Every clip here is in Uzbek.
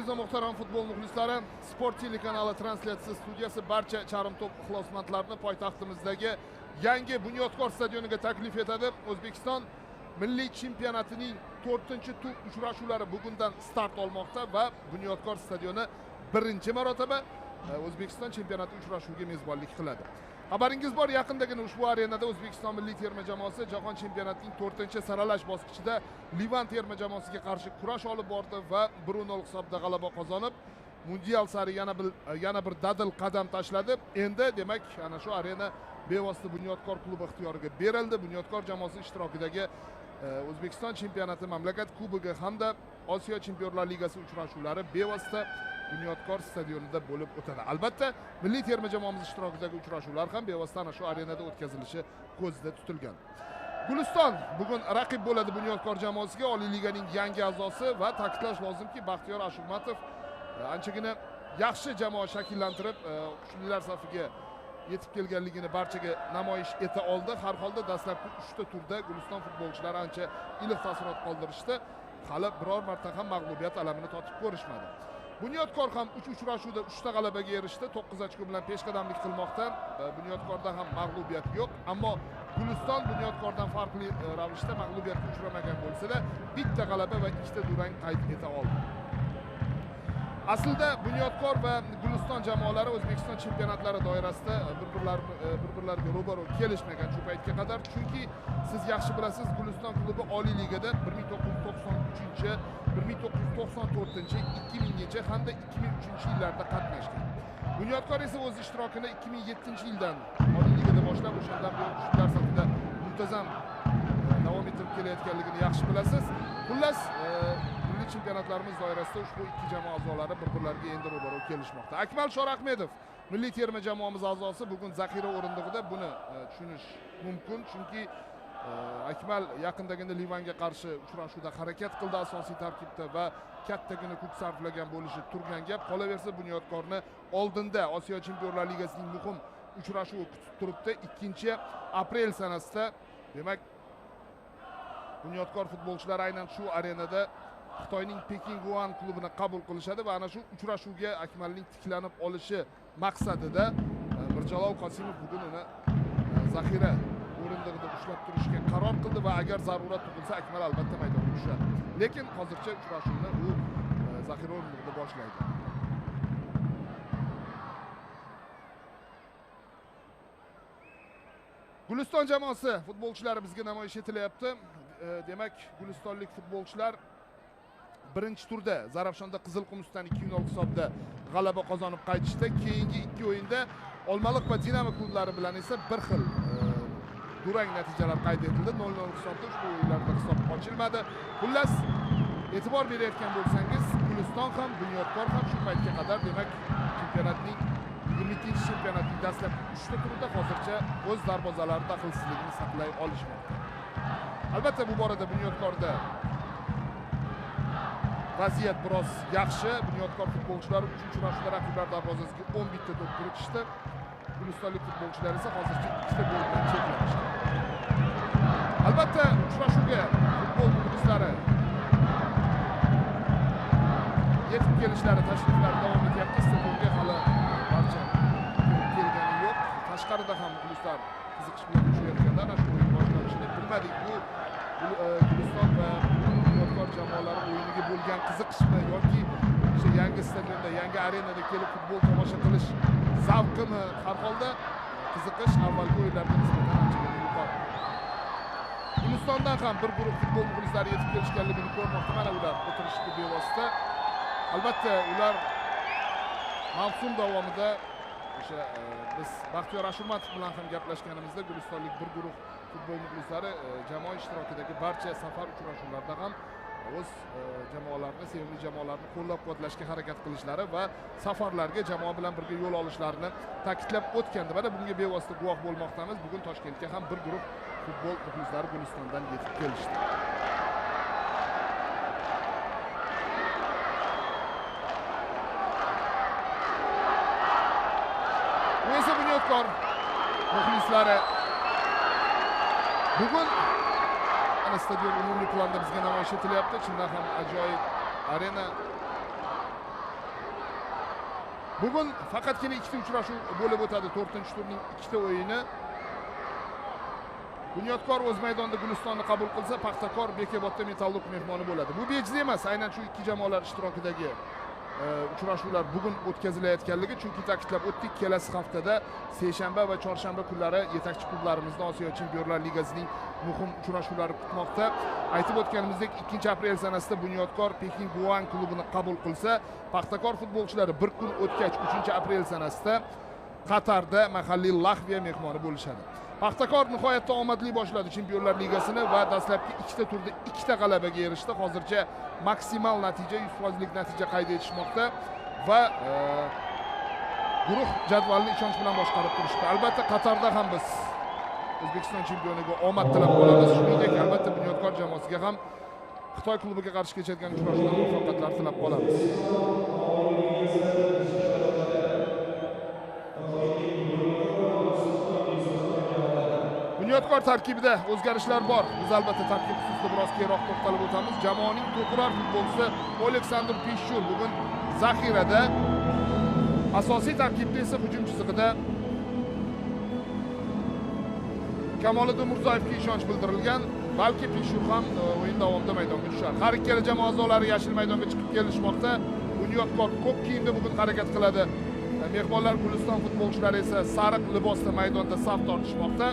Aziz va muhtaram futbol muxlislari, Sport telekanali translyatsiya studiyasi barcha charm to'p ixlosmandlarini poytaxtimizdagi yangi Bunyodkor stadioniga taklif etadi. O'zbekiston milliy chempionatining 4-tur uchrashuvlari bugundan start olmoqda va Bunyodkor stadioni birinchi marotaba O'zbekiston chempionati uchrashuviga mezbonlik qiladi. Xabaringiz bor, yaqindagina ushbu arenada O'zbekiston milliy terma jamoasi jahon chempionatining 4-saralash bosqichida Livan terma jamoasiga qarshi kurash olib bordi va 1-0 hisobida g'alaba qozonib, mundial sari yana bir dadil qadam tashladi. Endi demak, ana shu arena bevosita Bunyodkor klubi ixtiyoriga berildi. Bunyodkor jamoasi ishtirokidagi O'zbekiston chempionati, mamlakat kubogi hamda Osiyo Chempionlar Ligasi uchrashuvlari bevosita Bunyodkor stadionida bo'lib o'tadi. Albatta, milliy terma jamoamiz ishtirokidagi uchrashuvlar ham bevosita ana shu arenada o'tkazilishi ko'zda tutilgan. Guliston bugun raqib bo'ladi Bunyodkor jamoasiga, Oliy liganing yangi a'zosi va ta'kidlash lozimki, Baxtiyor Ashurmatov anchagina yaxshi jamoa shakllantirib, kuchlilar safiga yetib kelganligini barchaga namoyish eta oldi. Har holda dastlabki 3 ta turda Guliston futbolchilari ancha iliq taassurot qoldirishdi. Hali biror marta ham mag'lubiyat alamini totib ko'rishmadi. Bunyodkor ham 3 uchrashuvda 3 ta g'alabaga erishdi, 9 ochko bilan peshqadamlik qilmoqda. Bunyodkorda ham mag'lubiyat yo'q, ammo Guliston Bunyodkordan farqli ravishda mag'lubiyatga uchramagan bo'lsa-da, bitta g'alaba va 2 ta durang qayd eta oldi. Aslida Bunyodkor va Guliston jamoalari O'zbekiston chempionatlari doirasida bir-birlariga ro'baro kelishmagan shu paytga qadar. Chunki siz yaxshi bilasiz, Guliston klubi Oliy ligada 1993, 1994, 2000 hamda 2003-yillarda qatnashgan. Bunyodkor esa o'z ishtirokini 2007-yildan Oliy ligada boshlab, o'shandan buyon kuchlilar safida muntazam davom ettirib kelayotganligini yaxshi bilasiz. Xullas, milliy chempionatlarimiz doirasida ushbu ikki jamoa a'zolari bir-birlariga endi ro'baro kelishmoqda. Akmal Shorahmedov milliy terma jamoamiz a'zosi bugun zaxira o'rindig'ida, buni tushunish mumkin, chunki Akmal yaqindagina Livanga qarshi uchrashuvda harakat qildi asosiy tarkibda va kattagina kuch sarflagan bo'lishi turgan gap. Qolaversa, Bunyodkorni oldinda Osiyo Chempionlar Ligasining muhim uchrashuvi kutib turibdi. 2 aprel sanasida, demak, Bunyodkor futbolchilari aynan shu arenada Xitoyning Pekin Guan klubini qabul qilishadi va ana shu uchrashuvga Akmalning tiklanib olishi maqsadida Mirjalol Qosimov bugun uni zaxira o'rindig'ida ushlab turishga qaror qildi va agar zarurat tug'ilsa Akmal albatta maydonga tushadi. Lekin hozircha uchrashuvni u zaxira o'rindig'ida boshlaydi. Guliston jamoasi futbolchilari bizga namoyish etilyapti. Demak, gulistonlik futbolchilar birinchi turda Zarafshonda Qizilqum ustidan 2-0 hisobda g'alaba qozonib qaytishdi. Keyingi ikki o'yinda Olmaliq va Dinamo klublari bilan esa bir xil durang natijalar qayd etildi. 0-0 hisobda ushbu o'yinlarda hisob ochilmadi. Xullas, e'tibor berayotgan bo'lsangiz, Guliston ham, Bunyodkor ham shu paytga qadar, demak, chempionatning 22-chempionatning dastlabki 3 ta turida hozircha o'z darvozalari daxlsizligini saqlay olishmoqda. Albatta, bu borada Bunyodkorda vaziyat biroz yaxshi. Bunyodkor futbolchilari 3 uchrashuvda raqiblar darvozasiga 11 ta to'p kiritishdi. Gulistonlik futbolchilar esa hozircha 2 ta gol bilan cheklanishdi. Albatta, uchrashuvga futbol muxlislari yetib kelishlari, tashriflari davom etyapti. Stadionga hali barcha kirib kelgani yo'q. Tashqarida ham muxlislar qiziqish bilan kutishayotganda ana shu o'yin boshlanishini bilmadik. Bu Guliston va Bunyodkor jamoalari o'yiniga bo'lgan qiziqishmi yoki o'sha yangi stadionda, yangi arenada kelib futbol tomosha qilish zavqimi? Har holda qiziqish avvalgi o'yinlarga nisbatan anchagina yuqori. Gulistondan ham bir guruh futbol muxlislari yetib kelishganligini ko'rmoqda. Mana ular o'tirishdi bevosita. Albatta, ular mavsum davomida o'sha biz Baxtiyor Ashurmatov bilan ham gaplashganimizda gulistonlik bir guruh futbol muxlislari jamoa ishtirokidagi barcha safar uchrashuvlarida ham o'z jamoalarini, sevimli jamoalarini qo'llab-quvvatlashga harakat qilishlari va safarlarga jamoa bilan birga yo'l olishlarini ta'kidlab o'tgandi. Mana bunga bevosita guvoh bo'lmoqdamiz. Bugun Toshkentga ham bir guruh futbol muxlislari Gulistondan yetib kelishdi. Bu esa Bunyodkor muxlislari. Bugun mana stadion umumiy planda bizga namoyish etilyapti. Chindan ham ajoyib arena. Bugun faqatgina ikkita uchrashuv bo'lib o'tadi. 4-turning ikkita o'yini. Bunyodkor o'z maydonida Gulistonni qabul qilsa, Paxtakor Bekobodda Metallurg mehmoni bo'ladi. Bu bejiz emas, aynan shu ikki jamoalar ishtirokidagi uchrashuvlar bugun o'tkazilayotganligi, chunki ta'kidlab o'tdik, kelasi haftada seshanba va chorshanba kunlari yetakchi klublarimizni Osiyo Chempionlar Ligasining muhim uchrashuvlari kutmoqda. Aytib o'tganimizdek, 2-aprel sanasida Bunyodkor Pekin Guan klubini qabul qilsa, Paxtakor futbolchilari bir kun o'tgach 3-aprel sanasida Qatarda mahalliy Laxviya mehmoni bo'lishadi. Paxtakor nihoyatda omadli boshladi Chempionlar Ligasini va dastlabki ikkita turda ikkita g'alabaga erishdi. Hozircha maksimal natija, 100%lik natija qayd etishmoqda va guruh jadvalini ishonch bilan boshqarib turishdi. Albatta Qatarda ham biz O'zbekiston chempioniga omad tilab qolamiz. Shuningdek, albatta Bunyodkor jamoasiga ham Xitoy klubiga qarshi kechadigan uchrashuvda muvaffaqiyatlar tilab qolamiz. Bunyodkor tarkibida o'zgarishlar bor. Biz albatta tarkib xususida biroz keyinroq to'xtalib o'tamiz. Jamoaning to'qirar futbolchisi Oleksandr Pishchur bugun zaxirada. Asosiy tarkibda esa hujum chizig'ida Kamoliddin Mirzoyevga ishonch bildirilgan. Balki Pishchur ham o'yin davomida maydonga tushar. Har ikkala jamoa a'zolari yashil maydonga chiqib kelishmoqda. Bunyodkor ko'k kiyimda bugun harakat qiladi. Mehmonlar Guliston futbolchilari esa sariq libosda maydonda saf tortishmoqda.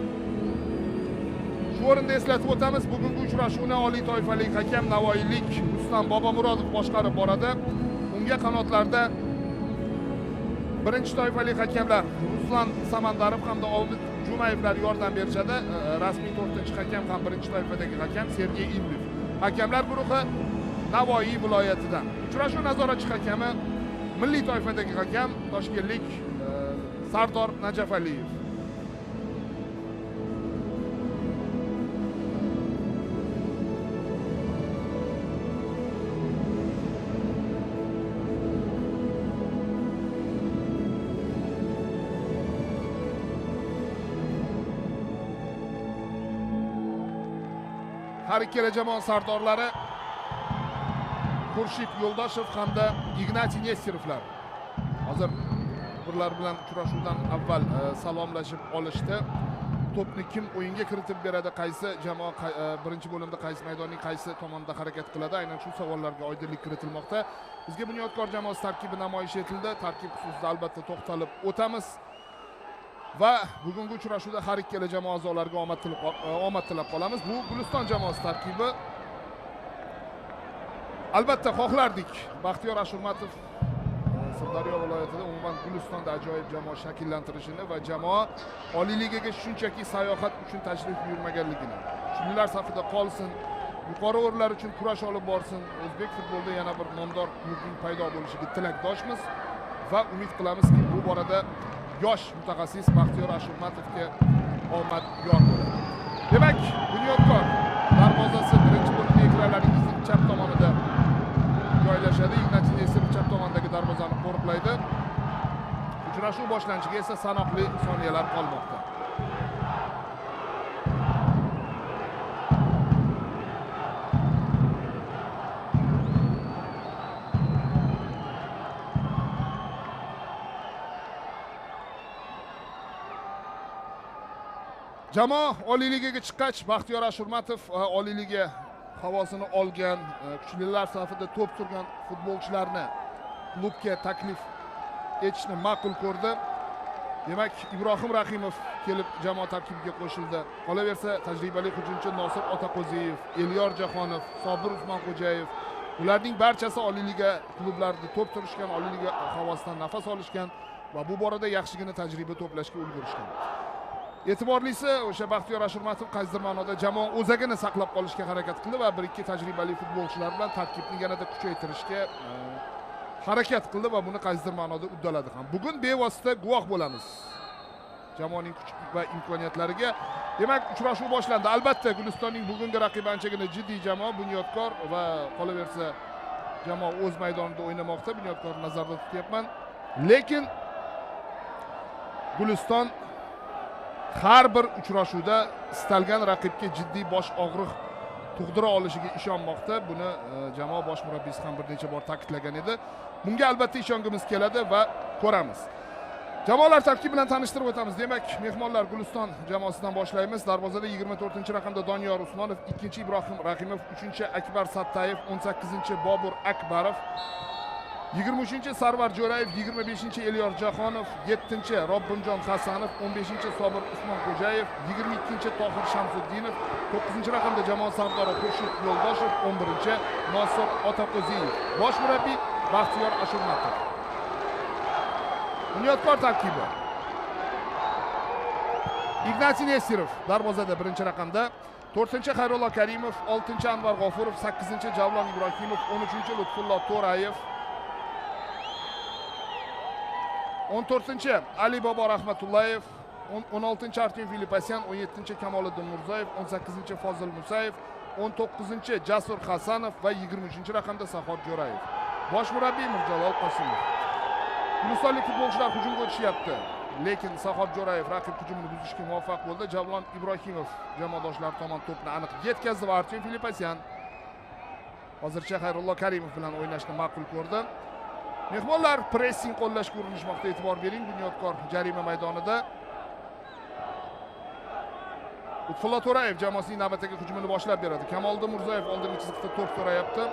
Shu o'rinda eslatib o'tamiz, bugungi uchrashuvni oliy toifali hakam Navoiylik Rustam Bobomurodov boshqarib boradi. Unga qanotlarda birinchi toifali hakamlar Ruslan Samandarov hamda Obid Jumayevlar yordam berishadi. Rasmiy 4-hakam ham birinchi toifadagi hakam Sergey Imlev. Hakamlar guruhi Navoiy viloyatidan. Uchrashuv nazoratchi hakami milliy toifadagi hakam toshkentlik Sardor Najafaliyev. Har ikkala jamoa sardorlari Xurshid Yo'ldoshev hamda Ignatiy Nesterovlar hozir birlar bilan uchrashuvdan avval salomlashib olishdi. To'pni kim o'yinga kiritib beradi, qaysi jamoa birinchi bo'limda qaysi maydonning qaysi tomonida harakat qiladi, aynan shu savollarga oydinlik kiritilmoqda. Bizga Bunyodkor jamoasi tarkibi namoyish etildi. Tarkib xususida albatta to'xtalib o'tamiz. Va bugungi uchrashuvda har ikkala jamoa a'zolariga omad tilab qolamiz. Bu Guliston jamoasi tarkibi. Albatta xohlardik Baxtiyor Ashurmatov Sirdaryo viloyatida, umuman Gulistonda ajoyib jamoa shakllantirishini va jamoa Oliy ligaga shunchaki sayohat uchun tashrif buyurmaganligini, kuchlilar safida qolsin, yuqori o'rinlar uchun kurash olib borsin, o'zbek futbolida yana bir nomdor klubning paydo bo'lishiga tilakdoshmiz va umid qilamizki, bu borada yosh mutaxassis Baxtiyor Ashurmatovga omad yor bo'ladi. Demak, Bunyodkor darvozasi birinchi bo'limda ekranlaringizning chap tomonida joylashadi. Ignatiy Nesterov chap tomondagi darvozani qo'riqlaydi. Uchrashuv boshlanishiga esa sanoqli soniyalar qolmoqda. Jamoa Oliy ligaga chiqqach Baxtiyor Ashurmatov Oliy liga havosini olgan, kuchlilar safida to'p surgan futbolchilarni klubga taklif etishni ma'qul ko'rdi. Demak, Ibrohim Rahimov kelib jamoa tarkibiga qo'shildi. Qolaversa, tajribali hujumchi Nosir Otaqo'ziyev, Elyor Jahonov, Sobir Usmonxo'jayev, ularning barchasi Oliy liga klublarida to'p surishgan, Oliy liga havosidan nafas olishgan va bu borada yaxshigina tajriba to'plashga ulgurishgan. E'tiborlisi, o'sha Baxtiyor Ashurmatov qaysidir ma'noda jamoa o'zagini saqlab qolishga harakat qildi va bir ikki tajribali futbolchilar bilan tarkibni yanada kuchaytirishga harakat qildi va buni qaysidir ma'noda uddaladi ham. Bugun bevosita guvoh bo'lamiz jamoaning kuch va imkoniyatlariga. Demak, uchrashuv boshlandi. Albatta, Gulistonning bugungi raqibi anchagina jiddiy jamoa Bunyodkor va qolaversa jamoa o'z maydonida o'ynamoqda. Bunyodkorni nazarda tutyapman. Lekin Guliston har bir uchrashuvda istalgan raqibga jiddiy bosh og'riq tug'dira olishiga ishonmoqda. Buni jamoa bosh murabbiysi ham bir necha bor ta'kidlagan edi. Bunga albatta ishongimiz keladi va ko'ramiz. Jamoalar tarkibi bilan tanishtirib o'tamiz. Demak, mehmonlar Guliston jamoasidan boshlaymiz. Darvozada 24-raqamda Doniyor Usmonov, 2-chi Ibrohim Rahimov, 3-chi Akbar Sattayev, 18-chi Bobur Akbarov, 23-chi Sarvar Jo'rayev, 25-chi Elyor Jahonov, 7-chi Robbimjon Hasanov, 15-chi Sobir Usmonxo'jayev, 22-chi Tohir Shamsuddinov, 9-raqamda jamoa sardori Xurshid Yo'ldoshev, 11-chi Nosir Otaqo'ziyev. Bosh murabbiy Baxtiyor Ashurmatov. Bunyodkor tarkibi. Ignatiy Nesterov darvozada 1-raqamda, 4-chi Xayrullo Karimov, 6-chi Anvar G'ofurov, 8-chi Javlon Ibrohimov, 13-chi Lutfullo To'rayev, 14-chi Ali Bobo Rahmatullayev, 16-chi Artyom Filipasyan, 17-chi Kamoliddin Mirzoyev, 18-chi Fozil Musayev, 19-chi Jasur Hasanov va 23-raqamda Sahob Jo'rayev. Bosh murabbiy Mirjalol Qosimov. Gulistonlik futbolchilar hujumga o'tishyapti, lekin Sahob Jo'rayev raqib hujumini buzishga muvaffaq bo'ldi. Javlon Ibrohimov jamoadoshlari tomon to'pni aniq yetkazdi va Artyom Filipasyan hozircha Xayrullo Karimov bilan o'ynashni ma'qul ko'rdi. Mehmonlar pressing qo'llashga urinishmoqda, e'tibor bering. Bunyodkor jarima maydonida Lutfullo To'rayev jamoasining navbatdagi hujumini boshlab beradi. Kamoliddin Mirzoyev oldingi chiziqda to'p so'rayapti,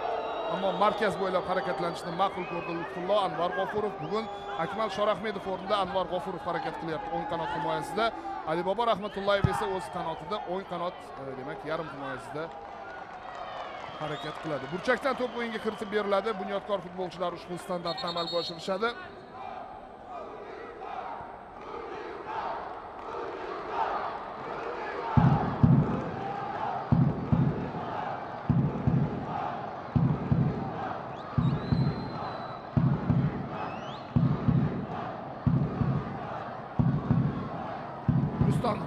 ammo markaz bo'ylab harakatlanishni ma'qul ko'rdi Lutfullo. Anvar G'ofurov bugun Akmal Shorahmedov o'rnida Anvar G'ofurov harakat qilyapti o'ng qanot himoyasida. Alibobo Rahmatullayev esa o'z qanotida, o'ng qanot, demak yarim himoyasida harakat qiladi. Burchakdan to'p o'yinga kiritib beriladi. Bunyodkor futbolchilari ushbu standartni amalga oshirishadi. Guliston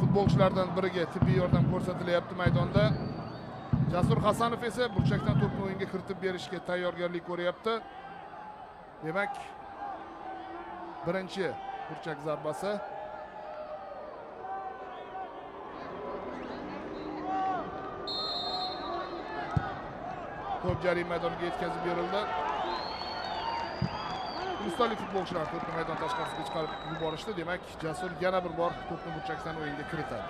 futbolchilaridan biriga tibbiy yordam ko'rsatilyapti maydonda. Jasur Hasanov esa burchakdan to'pni o'yinga kiritib berishga tayyorgarlik ko'ryapti. Demak, birinchi burchak zarbasi. To'p jarima maydoniga yetkazib berildi. Gulistonlik futbolchilar to'pni maydon tashqarisiga chiqarib yuborishdi. Demak, Jasur yana bir bor to'pni burchakdan o'yinga kiritadi.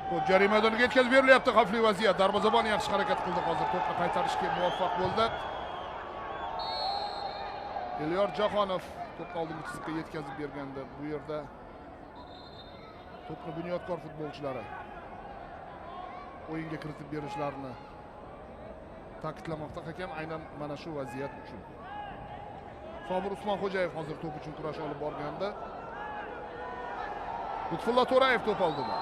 To'p jarima maydoniga yetkazib berilyapti. Xavfli vaziyat. Darvozabon yaxshi harakat qildi hozir. To'pni qaytarishga muvaffaq bo'ldi. Elyor Jahonov to'pni oldingi chiziqqa yetkazib bergandi. Bu yerda to'pni Bunyodkor futbolchilari o'yinga kiritib berishlarini ta'kidlamoqda hakam aynan mana shu vaziyat uchun. Sobir Usmonxo'jayev hozir to'p uchun kurash olib borgandi. Lutfullo To'rayev to'p oldida.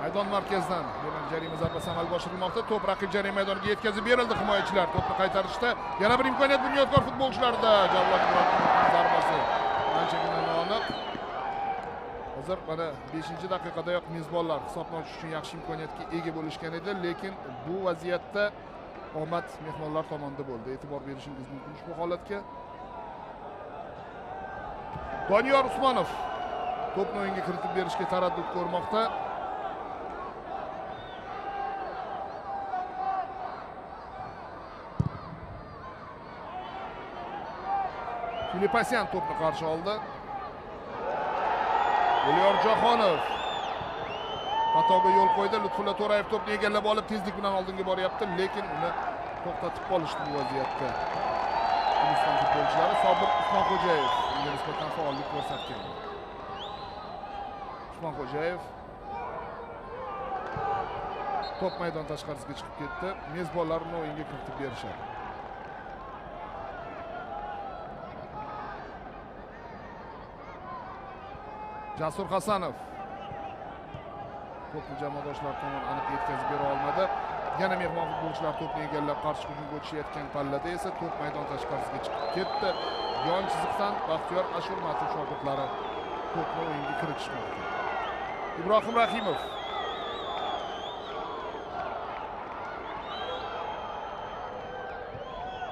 Maydon markazidan demak jarima zarbasi amalga oshirilmoqda. To'p raqib jarima maydoniga yetkazib berildi. Himoyachilar to'pni qaytarishda. Yana bir imkoniyat Bunyodkor futbolchilarida. Javlon Ibrohimovning zarbasi anchagina noaniq. Hozir mana 5-daqiqadayoq mezbonlar hisobni ochish uchun yaxshi imkoniyatga ega bo'lishgan edi, lekin bu vaziyatda omad mehmonlar tomonida bo'ldi. E'tibor berishingiz mumkin ushbu holatga. Doniyor Usmonov to'pni o'yinga kiritib berishga taraddud ko'rmoqda. Filipasyan to'pni qarshi oldi. Elyor Jahonov xatoga yo'l qo'ydi. Lutfulla To'rayev to'pni egallab olib tezlik bilan oldinga boryapti, lekin uni to'xtatib qolishdi bu vaziyatda. Guliston futbolchilari Sobir Usmonxo'jayev unga nisbatan faollik ko'rsatgan. Usmonxo'jayev to'p maydon tashqarisiga chiqib ketdi. Mezbonlar uni o'yinga kiritib berishadi. Jasur Hasanov to'pni jamoadoshlar tomon aniq yetkazib bera olmadi. Yana mehmon futbolchilar to'pni egallab qarshi hujumga o'tishayotgan pallada esa to'p maydon tashqarisiga chiqib ketdi. Yon chiziqdan Baxtiyor Ashurmatov shogirdlari to'pni o'yinga kiritishmoqda. Ibrohim Rahimov.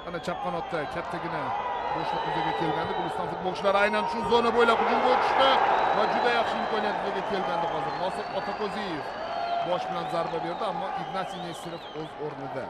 Mana chap qanotda kattagina bo'shliq yuzaga kelgandi. Guliston futbolchilari aynan shu zona bo'ylab hujumga o'tishdi va juda yaxshi imkoniyat yuzaga kelgandi hozir. Nosir Otako'ziyev bosh bilan zarba berdi, ammo Ignatiy Nesterov o'z o'rnida.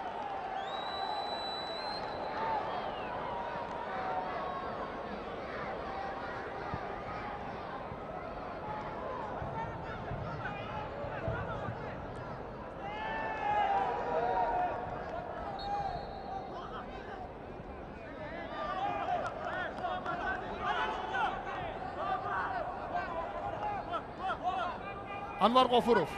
Anvar G'ofurov.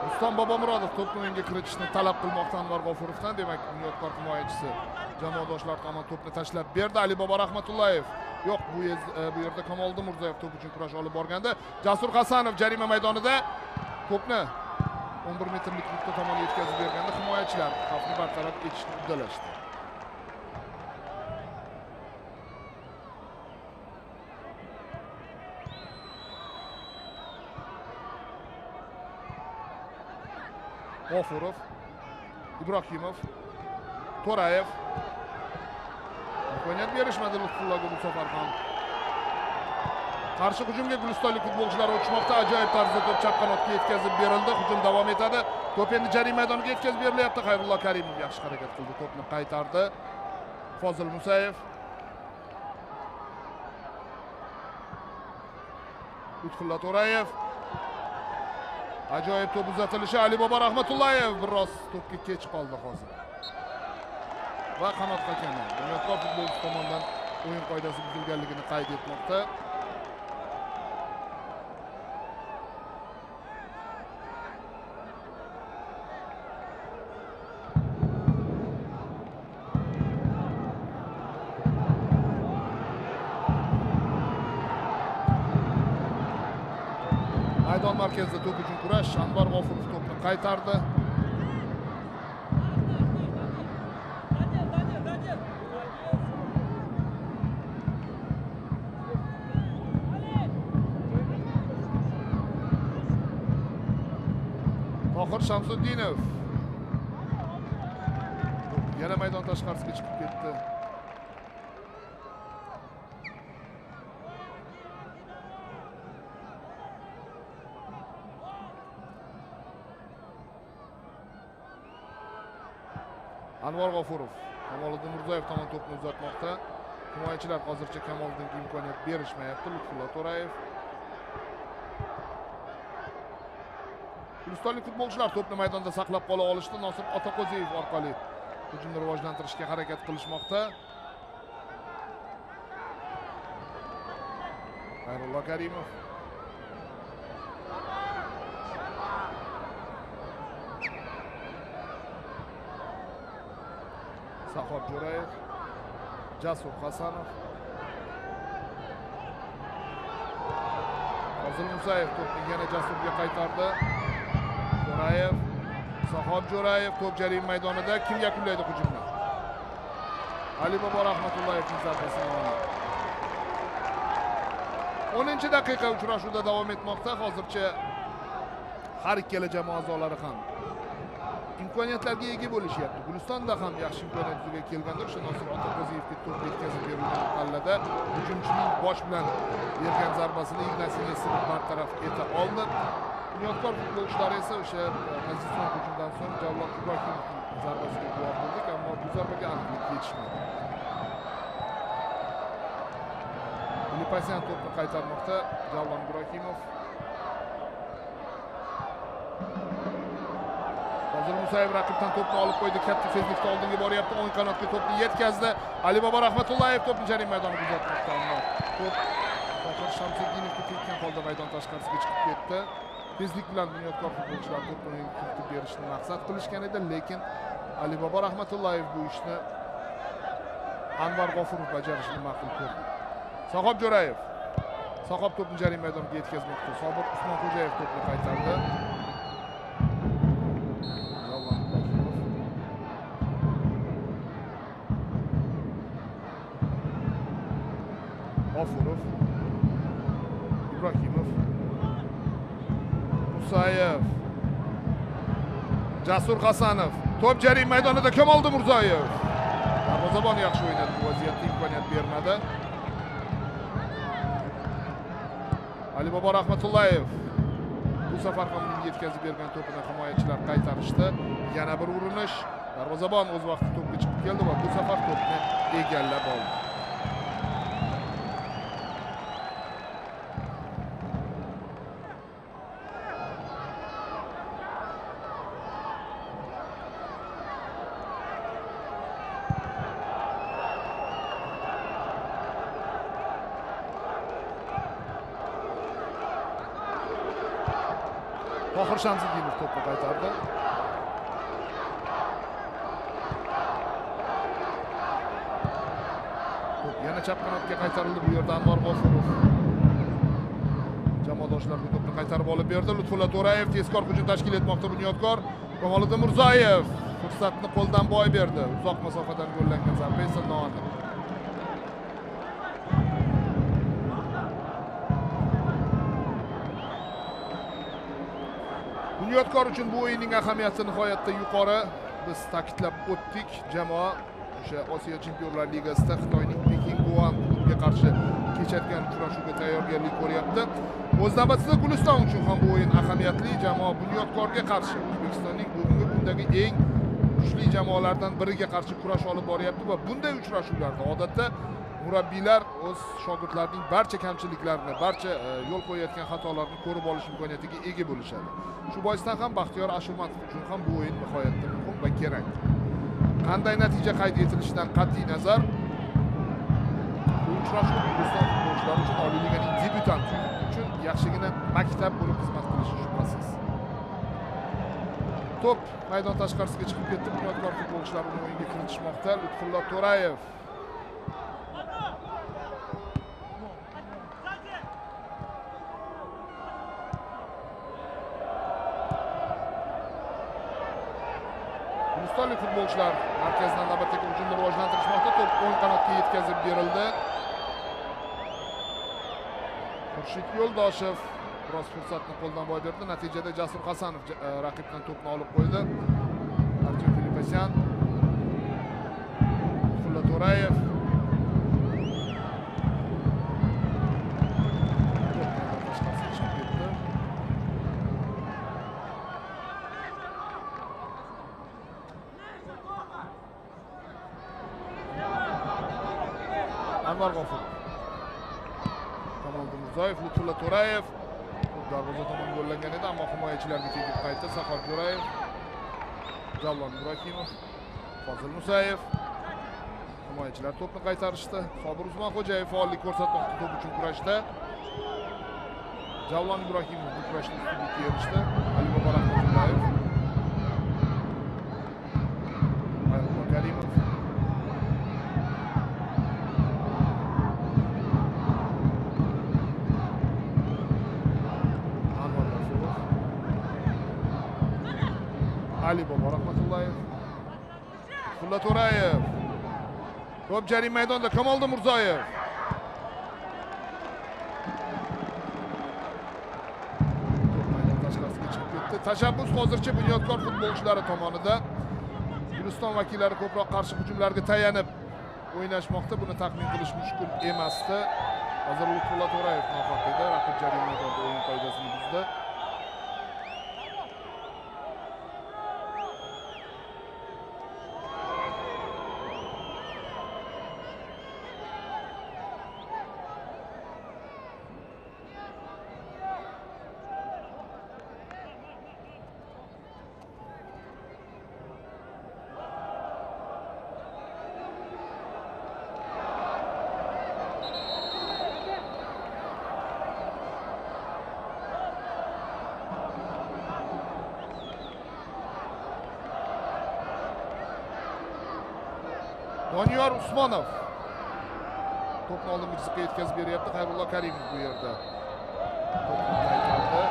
Rustam Bobomurodov to'pni o'yinga kiritishni talab qilmoqda Anvar G'ofurovdan. Demak, Bunyodkor himoyachisi jamoadoshlari tomon to'pni tashlab berdi. Alibobo Rahmatullayev. Yo'q, bu yerda Kamoliddin Mirzayev to'p uchun kurash olib borganda Jasur Hasanov jarima maydonida to'pni 11 metrlik nuqta tomon yetkazib berganda himoyachilar xavfni bartaraf etishni uddalashdi. G'ofurov, Ibrohimov, To'rayev. Imkoniyat berishmadi Lutfullaga bu safar ham. Qarshi hujumga gulistonlik futbolchilar o'tishmoqda. Ajoyib tarzda to'p chap qanotga yetkazib berildi. Hujum davom etadi. To'p endi jarima maydoniga yetkazib berilyapti. Xayrullo Karimov yaxshi harakat qildi, to'pni qaytardi. Fozil Musayev. Lutfulla To'rayev. Ajoyib to'p uzatilishi. Alibobo Rahmatullayev biroz to'pga kech qoldi hozir. Va qanot hakami Bunyodkor futbolchisi tomonidan o'yin qoidasi buzilganligini qayd etmoqda. Maydon markazida to'p uchun kurash. Anvar G'ofurov to'pni qaytardi. Tohir Shamsuddinov yana maydon tashqarisiga chiqib ketdi. Anvar G'ofurov Kamoliddin Mirzayev tomon to'pni uzatmoqda. Himoyachilar hozircha Kamoliddinga imkoniyat berishmayapti. Lutfulla To'rayev. Gulistonlik futbolchilar to'pni maydonda saqlab qola olishdi. Nosir Otako'ziyev orqali hujumni rivojlantirishga harakat qilishmoqda. Xayrullo Karimov. Sahob Jo'rayev, Jasur Hasanov. Fozil Musayev to'pni yana Jasurga qaytardi. Jo'rayev, Sahob Jo'rayev to'p jarima maydonida. Kim yakunlaydi hujumni? Alibobo Rahmatullayevning zarbasini oldi. 10-daqiqa uchrashuvda davom etmoqda. Hozircha har ikkala jamoa a'zolari ham imkoniyatlarga ega bo'lishyapti. Gulistonda ham yaxshi imkoniyat yuzaga kelganda o'sha Nosir Otako'ziyevga to'p yetkazib berilgan pallada hujumchining bosh bilan bergan zarbasini Ignatiy Nesterov bartaraf eta oldi. Bunyodkor futbolchilari esa o'sha pozitsion hujumdan so'ng Javlon Ibrohimovning zarbasiga guvoh bo'ldik, ammo bu zarbaga aniqlik yetishmadi. Lipasyan to'pni qaytarmoqda. Javlon Ibrohimov. Fozil Musayev raqibdan to'pni olib qo'ydi. Katta tezlikda oldinga boryapti. O'ng qanotga to'pni yetkazdi. Alibobo Rahmatullayev to'pni jarima maydoniga uzatmoqda, ammo to'p Tohir Shamsuddinovga tekkan holda maydon tashqarisiga chiqib ketdi. Tezlik bilan Bunyodkor futbolchilar to'pni kiritib berishni maqsad qilishgan edi, lekin Alibobo Rahmatullayev bu ishni Anvar G'ofurov bajarishni ma'qul ko'rdi. Sahob Jo'rayev. Sahob to'pni jarima maydoniga yetkazmoqda. Sobir Usmonxo'jayev to'pni qaytardi. G'ofurov. Ibrohimov. Musayev. Jasur Hasanov. To'p jarima maydonida Kamoliddin Mirzoyev. Darvozabon yaxshi o'ynadi, bu vaziyatda imkoniyat bermadi. Alibobo Rahmatullayev bu safar ham uning yetkazib bergan to'pini himoyachilar qaytarishdi. Yana bir urinish. Darvozabon o'z vaqtida to'pga chiqib keldi va bu safar to'pni egallab oldi. Tohir Shamsiddinov to'pni qaytardi. To'p yana chap qanotga qaytarildi. Bu yerda Anvar G'ofurov jamoadoshlariga to'pni qaytarib olib berdi. Lutfulla To'rayev tezkor hujum tashkil etmoqda Bunyodkor. Kamoliddin Mirzoyev fursatni qo'ldan boy berdi. Uzoq masofadan gollangan zarba esa noaniq. Bunyodkor uchun bu o'yinning ahamiyati nihoyatda yuqori. Biz ta'kidlab o'tdik, jamoa o'sha Osiyo Chempionlar Ligasida Xitoyning Pekin Guan klubiga qarshi kechadigan uchrashuvga tayyorgarlik ko'ryapti. O'z navbatida Guliston uchun ham bu o'yin ahamiyatli. Jamoa Bunyodkorga qarshi O'zbekistonning bugungi kundagi eng kuchli jamoalardan biriga qarshi kurash olib boryapti va bunday uchrashuvlarda odatda murabbiylar o'z shogirdlarining barcha kamchiliklarini, barcha yo'l qo'yayotgan xatolarini ko'rib olish imkoniyatiga ega bo'lishadi. Shu boisdan ham Baxtiyor Ashurmatov uchun ham bu o'yin nihoyatda muhim va kerak. Qanday natija qayd etilishidan qat'iy nazar, bu uchrashuv Guliston futbolchilari uchun Oliy Liganing debyutanti uchun yaxshigina maktab bo'lib xizmat qilishi shubhasiz. To'p maydon tashqarisiga chiqib ketdi. Bunyodkor futbolchilari uni o'yinga kiritishmoqda. Lutfulla To'rayev. Gulistonlik futbolchilar markazdan navbatdagi hujumni rivojlantirishmoqda. To'p o'ng qanotga yetkazib berildi. Xurshid Yo'ldoshev biroz fursatni qo'ldan boy berdi. Natijada Jasur Hasanov raqibdan to'pni olib qo'ydi. Artyom Filipasyan, Lutfulla To'rayev. To'p maydon tashqarisiga chiqib ketdi. Anvar G'ofurov, Kamoliddin Mirzoyev, Lutfulla To'rayev. To'p darvoza tomon yo'llangan edi, ammo himoyachilarga tegib qaytdi. Sahar Jo'rayev, Javlon Ibrohimov, Fozil Musayev. Himoyachilar to'pni qaytarishdi. Sobir Usmonxo'jayev faollik ko'rsatmoqda to'p uchun kurashda. Javlon Ibrohimov bu kurashda ustunlikka erishdi. Alibobo Rahmatullayev, Xayrullo Karimov. Alibobo Rahmatullayev, Lutfulla To'rayev. To'p jarima maydonida Kamoliddin Mirzoyev. To'p maydon tashqarisiga chiqib ketdi. Tashabbus hozircha Bunyodkor futbolchilari tomonida. Guliston vakillari ko'proq qarshi hujumlarga tayanib o'ynashmoqda. Buni taxmin qilish mushkul emasdi. Hozir Lutfulla To'rayev nohaq edi. Raqib jarima maydonida o'yin qoidasini buzdi. Doniyor Usmonov to'pni oldingi chiziqqa yetkazib beryapti. Xayrullo Karimov bu yerda to'pni qaytardi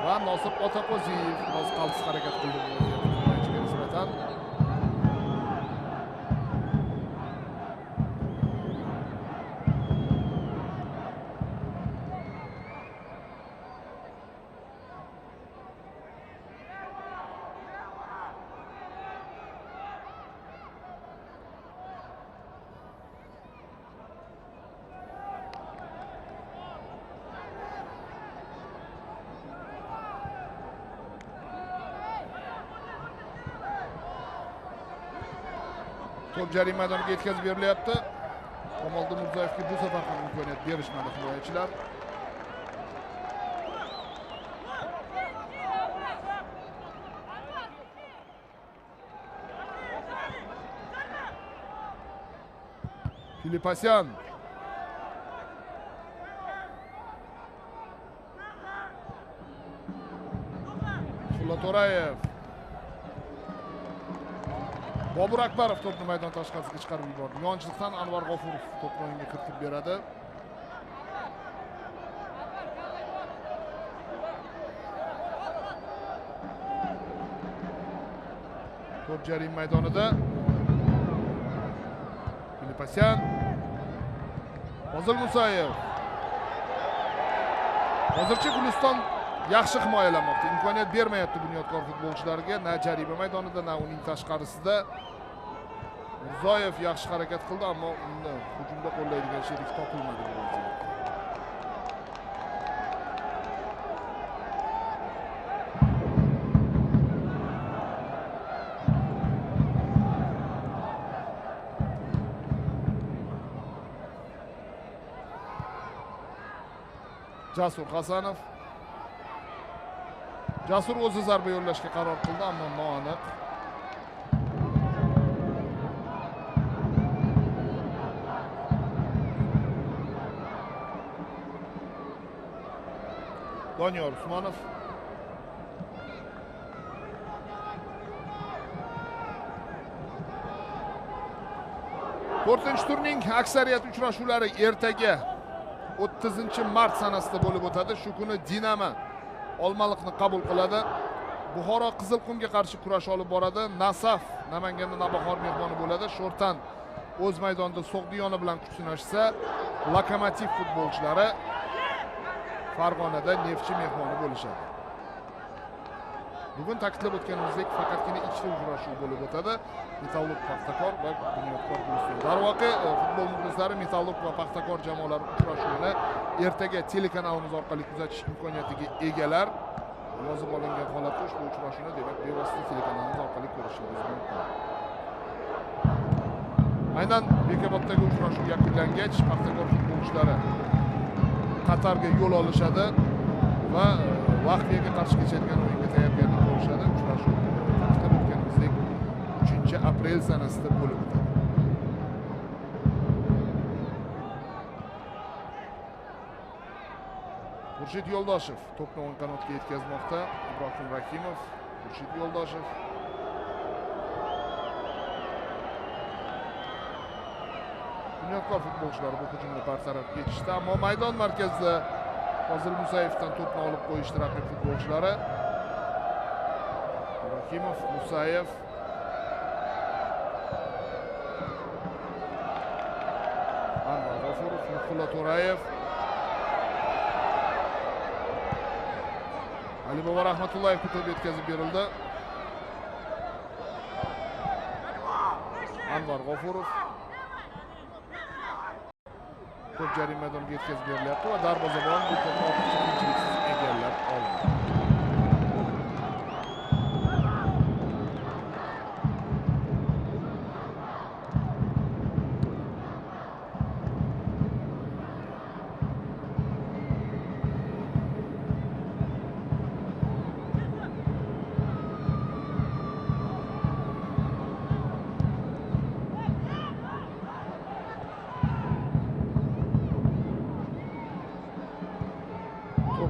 va Nosir Otaqo'ziyev biroz qaltis harakat qildi bu vaziyatda himoyachiga nisbatan. To'p jarima maydoniga yetkazib berilyapti. Kamoliddin Mirzoyevga bu safar ham imkoniyat berishmadi himoyachilar. Filipasyan. To'rayev. Bobur Akbarov to'pni maydon tashqarisiga chiqarib yubordi. Yonchilikdan Anvar G'ofurov to'pni o'yinga kiritib beradi. To'p jarima maydonida. Filipasyan. Fozil Musayev. Hozircha Guliston yaxshi himoyalanmoqda. Imkoniyat bermayapti Bunyodkor futbolchilariga, na jarima maydonida, na uning tashqarisida. Mirzoyev yaxshi harakat qildi, ammo uni hujumda qo'llaydigan sherik topilmadi bu vaziyatda. Jasur Hasanov. Jasur o'zi zarba yo'llashga qaror qildi, ammo noaniq. Doniyor Usmonov. To'rtinchi turning aksariyat uchrashuvlari ertaga 30 mart sanasida bo'lib o'tadi. Shu kuni Dinamo Olmaliqni qabul qiladi. Buxoro Qizilqumga qarshi kurash olib boradi. Nasaf Namanganda Navbahor mehmoni bo'ladi. Sho'rtan o'z maydonida So'g'diyona bilan kuch sinashsa, Lokomotiv futbolchilari Farg'onada Neftchi mehmoni bo'lishadi. Bugun ta'kidlab o'tganimizdek, faqatgina ikkita uchrashuv bo'lib o'tadi. Metallurg Paxtakor va Bunyodkor Guliston. Darvoqe, futbol muxlislari Metallurg va Paxtakor jamoalari uchrashuvini ertaga telekanalimiz orqali kuzatish imkoniyatiga egalar. Yozib olingan holatda ushbu uchrashuvni demak bevosita telekanalimiz orqali ko'rishingiz mumkin. Aynan Bekoboddagi uchrashuv yakunlangach, Paxtakor futbolchilari Qatarga yo'l olishadi va Latviyaga qarshi kechadigan o'yinga tayyorgarlik ko'rishadi. Uchrashuv ta'kidlab o'tganimizdek 3 aprel sanasida bo'lib o'tadi. Xurshid Yo'ldoshev to'pni o'ng qanotga yetkazmoqda. Ibrohim Rahimov, Xurshid Yo'ldoshev. Bunyodkor futbolchilari bu hujumni bartaraf etishdi, ammo maydon markazida Fozil Musayevdan to'pni olib qo'yishdi raqib futbolchilari. Ibrohimov, Musayev. Anvar G'ofurov, Lutfulla To'rayev. Alibobo Rahmatullayevga to'p yetkazib berildi. Anvar G'ofurov. To'p jarima maydoniga yetkazib berilyapti va darvozabon bu to'pni ortiqcha qiyinchiliksiz egallab oldi.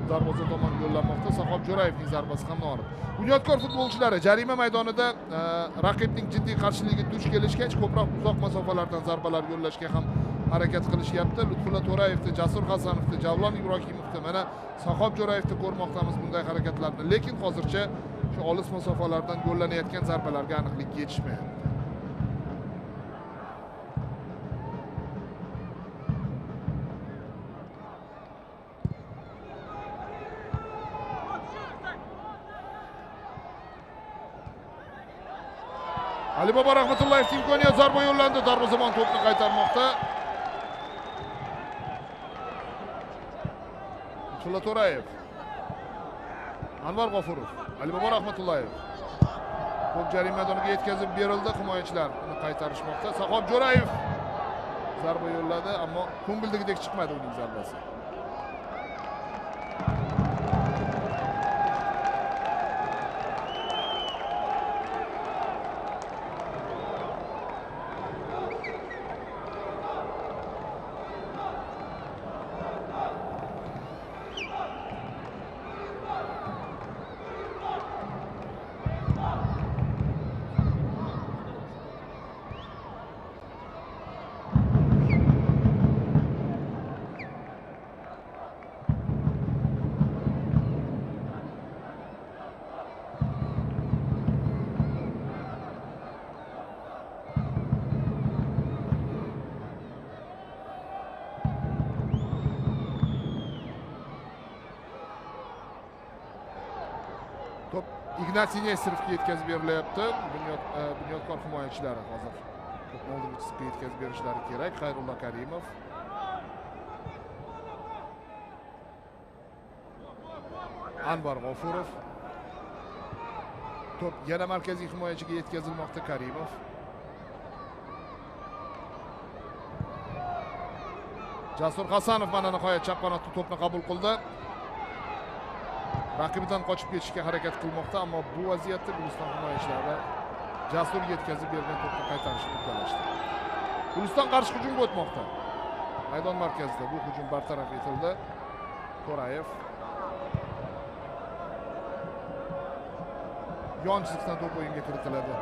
Darvoza tomon yo'llanmoqda. Sahob Jo'rayevning zarbasi ham noaniq. Bunyodkor futbolchilari jarima maydonida raqibning jiddiy qarshiligiga duch kelishgach, ko'proq uzoq masofalardan zarbalar yo'llashga ham harakat qilishyapti. Lutfulla To'rayevni, Jasur Hasanovni, Javlon Ibrohimovni, mana Sahob Jo'rayevni ko'rmoqdamiz bunday harakatlarni. Lekin hozircha shu olis masofalardan yo'llanayotgan zarbalarga aniqlik yetishmayapti. Alibobo Rahmatullayev imkoniyat, zarba yo'llandi. Darvozabon to'pni qaytarmoqda. Lutfulla To'rayev. Anvar G'ofurov, Alibobo Rahmatullayev. To'p jarima maydoniga yetkazib berildi. Himoyachilar uni qaytarishmoqda. Sahob Jo'rayev zarba yo'lladi, ammo ko'ngildagidek chiqmadi uning zarbasi. Ignatiy Nesterovga yetkazib berilyapti. Bunyodkor himoyachilari hozir to'pni oldingi chiziqqa yetkazib berishlari kerak. Xayrullo Karimov. Anvar G'ofurov. To'p yana markaziy himoyachiga yetkazilmoqda. Karimov. Jasur Hasanov mana nihoyat chap qanotda to'pni qabul qildi. Raqibidan qochib ketishga harakat qilmoqda, ammo bu vaziyatda Guliston himoyachilari Jasur yetkazib bergan to'pni qaytarishni uddalashdi. Guliston qarshi hujumga o'tmoqda. Maydon markazida bu hujum bartaraf etildi. To'rayev yon chiziqdan to'p o'yinga kiritiladi.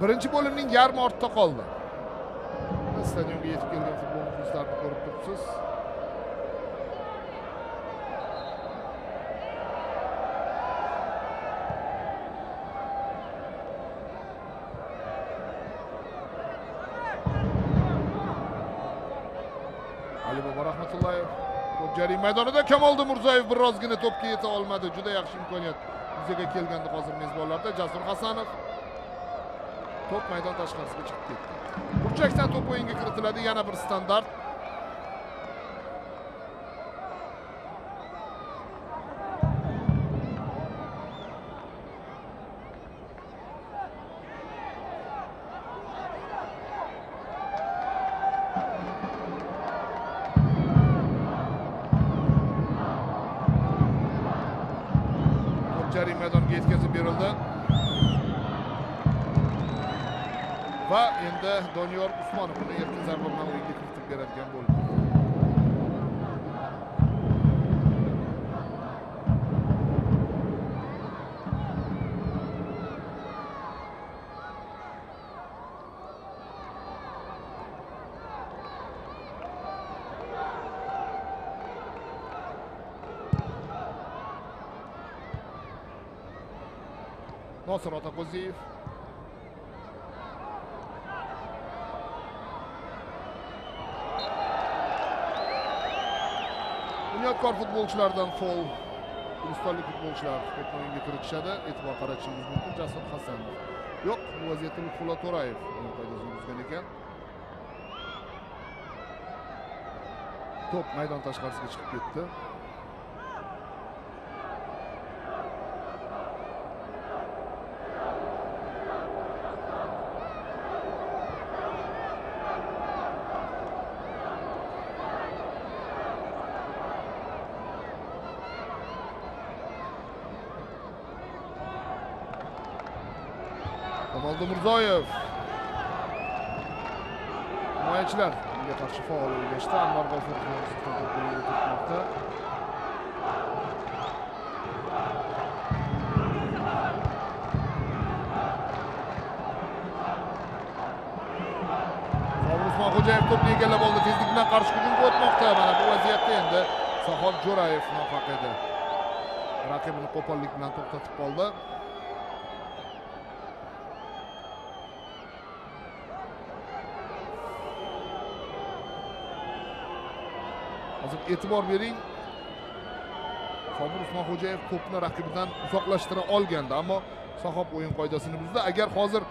Birinchi bo'limning yarmi ortda qoldi. Stadionga yetib kelgan futbol muxlislarini ko'rib turibsiz. Alibobo Rahmatullayev to'p jarima maydonida. Kamoldi Mirzoyev birozgina to'pga yeta olmadi. Juda yaxshi imkoniyat yuzaga kelgandi hozir mezbonlarda. Jasur Hasanov to'p maydon tashqarisiga chiqib ketdi. Burchakdan to'p o'yinga kiritiladi. Yana bir standart. To'p jarima maydonga yetkazib berildi. Va endi Doniyor Usmonov uni erkin zarba bilan o'yinga kiritib beradigan bo'ldi. Nosir Otaqo'ziyev. Bunyodkor futbolchilardan fol. Gulistonlik futbolchilar to'pni o'yinga kiritishadi. E'tibor qaratishingiz mumkin. Jasur Hasanov. Yo'q, bu vaziyatda Lutfulla To'rayev o'yin qoidasini buzgan ekan. To'p maydon tashqarisiga chiqib ketdi. Kamoldi Mirzoyev. Himoyachilar unga qarshi faol o'ynashdi. Anvar G'ofurov to'pni kiritmoqda. Sobir Usmonxo'jayev to'pni egallab oldi. Tezlik bilan qarshi hujumga o'tmoqda. Mana bu vaziyatda endi Sahob Jo'rayev nohaq edi. Raqibini qo'pollik bilan to'xtatib qoldi. Hozir e'tibor bering. Sobir Usmonxo'jayev to'pni raqibidan uzoqlashtira olgandi, ammo Sahob o'yin qoidasini buzdi. Agar hozir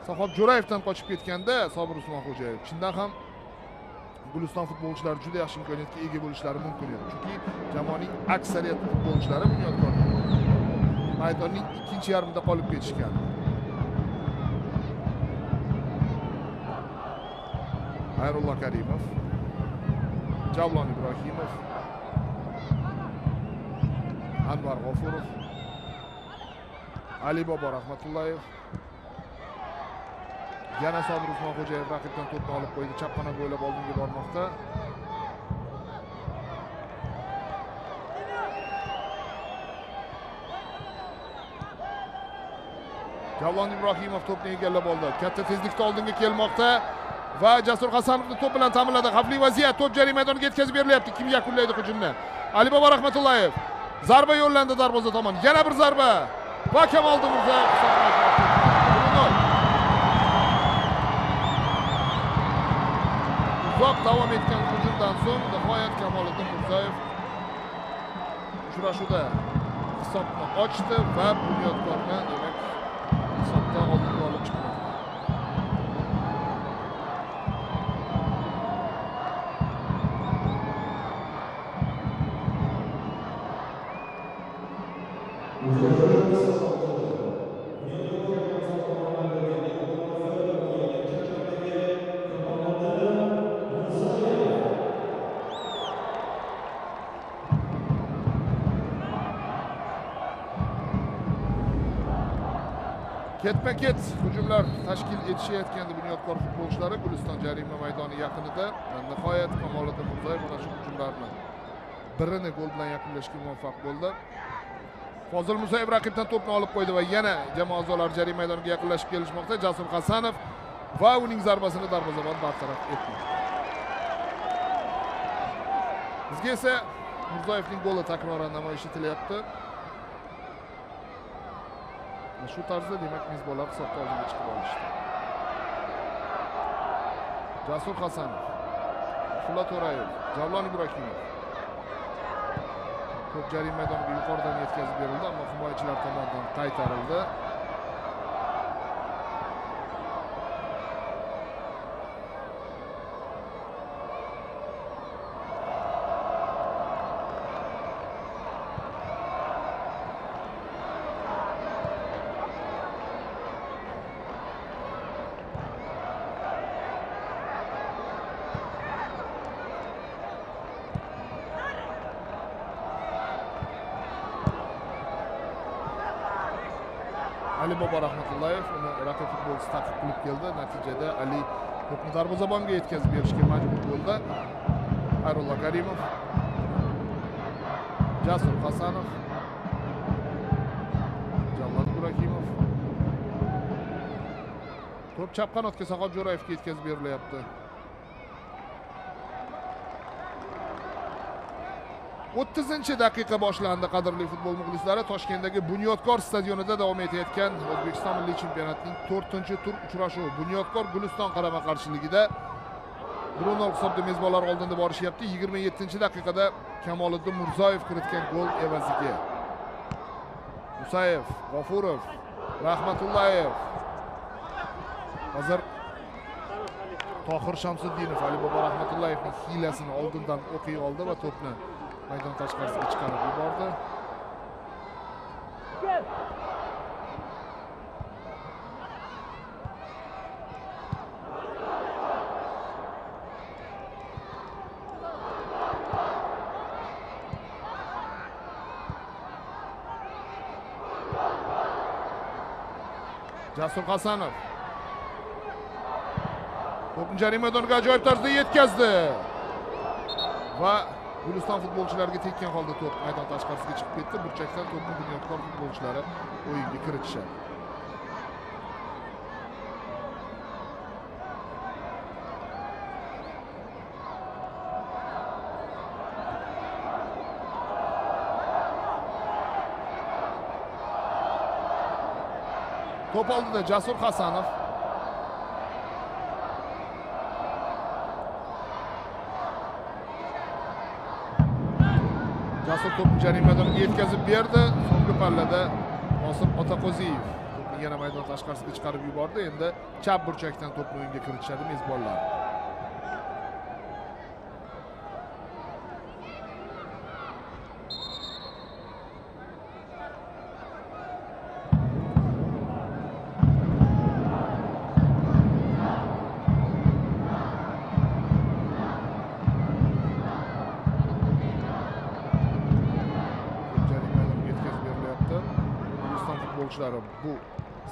Sahob Jo'rayevdan qochib ketganda Sobir Usmonxo'jayev chindan ham Guliston futbolchilari juda yaxshi imkoniyatga ega bo'lishlari mumkin edi. Chunki jamoaning aksariyat futbolchilari Bunyodkorning maydonning ikkinchi yarmida qolib ketishgan. Xayrullo Karimov, Javlon Ibrohimov, Anvar G'ofurov, Alibobo Rahmatullayev. Yana Sobir Usmonxo'jayev raqibdan to'pni olib qo'ydi. Chap qanot bo'ylab oldinga bormoqda. Javlon Ibrohimov to'pni egallab oldi. Katta tezlikda oldinga kelmoqda va Jasur Hasanovni to'p bilan ta'minladi. Xavfli vaziyat, to'p jarima maydoniga yetkazib berilyapti. Kim yakunlaydi hujumni? Alibobo Rahmatullayev. Zarba yo'llandi darvoza tomon. Yana bir zarba. Va Kamoliddin Mirzayev hisobni ochmoqda. 1-0. Uzoq davom etgan hujumdan so'ng nihoyat Kamoliddin Mirzayev uchrashuvda hisobni ochdi va Bunyodkorni demak hisobda oldinga olib chiqmoqda. Ketma-ket hujumlar tashkil etishayotgandi Bunyodkor futbolchilari Guliston jarima maydoni yaqinida. Nihoyat Kamoliddin Mirzayev mana shu hujumlarni birini gol bilan yakunlashga muvaffaq bo'ldi. Fozil Musayev raqibdan to'pni olib qo'ydi va yana jamoa a'zolari jarima maydoniga yaqinlashib kelishmoqda. Jasur Hasanov va uning zarbasini darvozabon bartaraf etdi. Bizga esa Mirzayevning goli takroran namoyish etilyapti. Shu tarzda demak mezbonlar hisobda oldinga chiqib olishdi. Jasur Hasanov, Fulla To'rayev, Javlon Ibrohimov. To'p jarima maydoniga yuqoridan yetkazib berildi, ammo himoyachilar tomonidan qaytarildi. Alibobo Rahmatullayev uni raqib futbolchisi ta'qib qilib keldi. Natijada Ali to'pni darvozabonga yetkazib berishga majbur bo'ldi. Xayrullo Karimov, Jasur Hasanov, Javlon Ibrohimov. To'p chap qanotga Sahot Jo'rayevga yetkazib berilyapti. 30-daqiqa boshlandi qadrli futbol muxlislari. Toshkentdagi Bunyodkor stadionida davom etayotgan O'zbekiston milliy chempionatining 4-tur uchrashuvi. Bunyodkor Guliston qarama-qarshiligida 1-0 hisobda mezbonlar oldinda borishyapti. 27-daqiqada Kamoliddin Mirzoyev kiritgan gol evaziga. Musayev, G'ofurov, Rahmatullayev. Hozir Tohir Shamsiddinov Alibobo Rahmatullayevning hiylasini oldindan o'qiy oldi va to'pni maydon tashqarisiga chiqarib yubordi. Jasur Hasanov to'pni jarima maydoniga ajoyib tarzda yetkazdi va Guliston futbolchilariga tekkan holda to'p maydon tashqarisiga chiqib ketdi. Burchakdan to'pni Bunyodkor futbolchilari o'yinga kiritishadi. To'p oldida Jasur Hasanov. Jasur to'pni jarima maydoniga yetkazib berdi. So'nggi pallada Nosim Otaqo'ziyev to'pni yana maydon tashqarisiga chiqarib yubordi. Endi chap burchakdan to'pni o'yinga kiritishadi mezbonlar. futbolchilari bu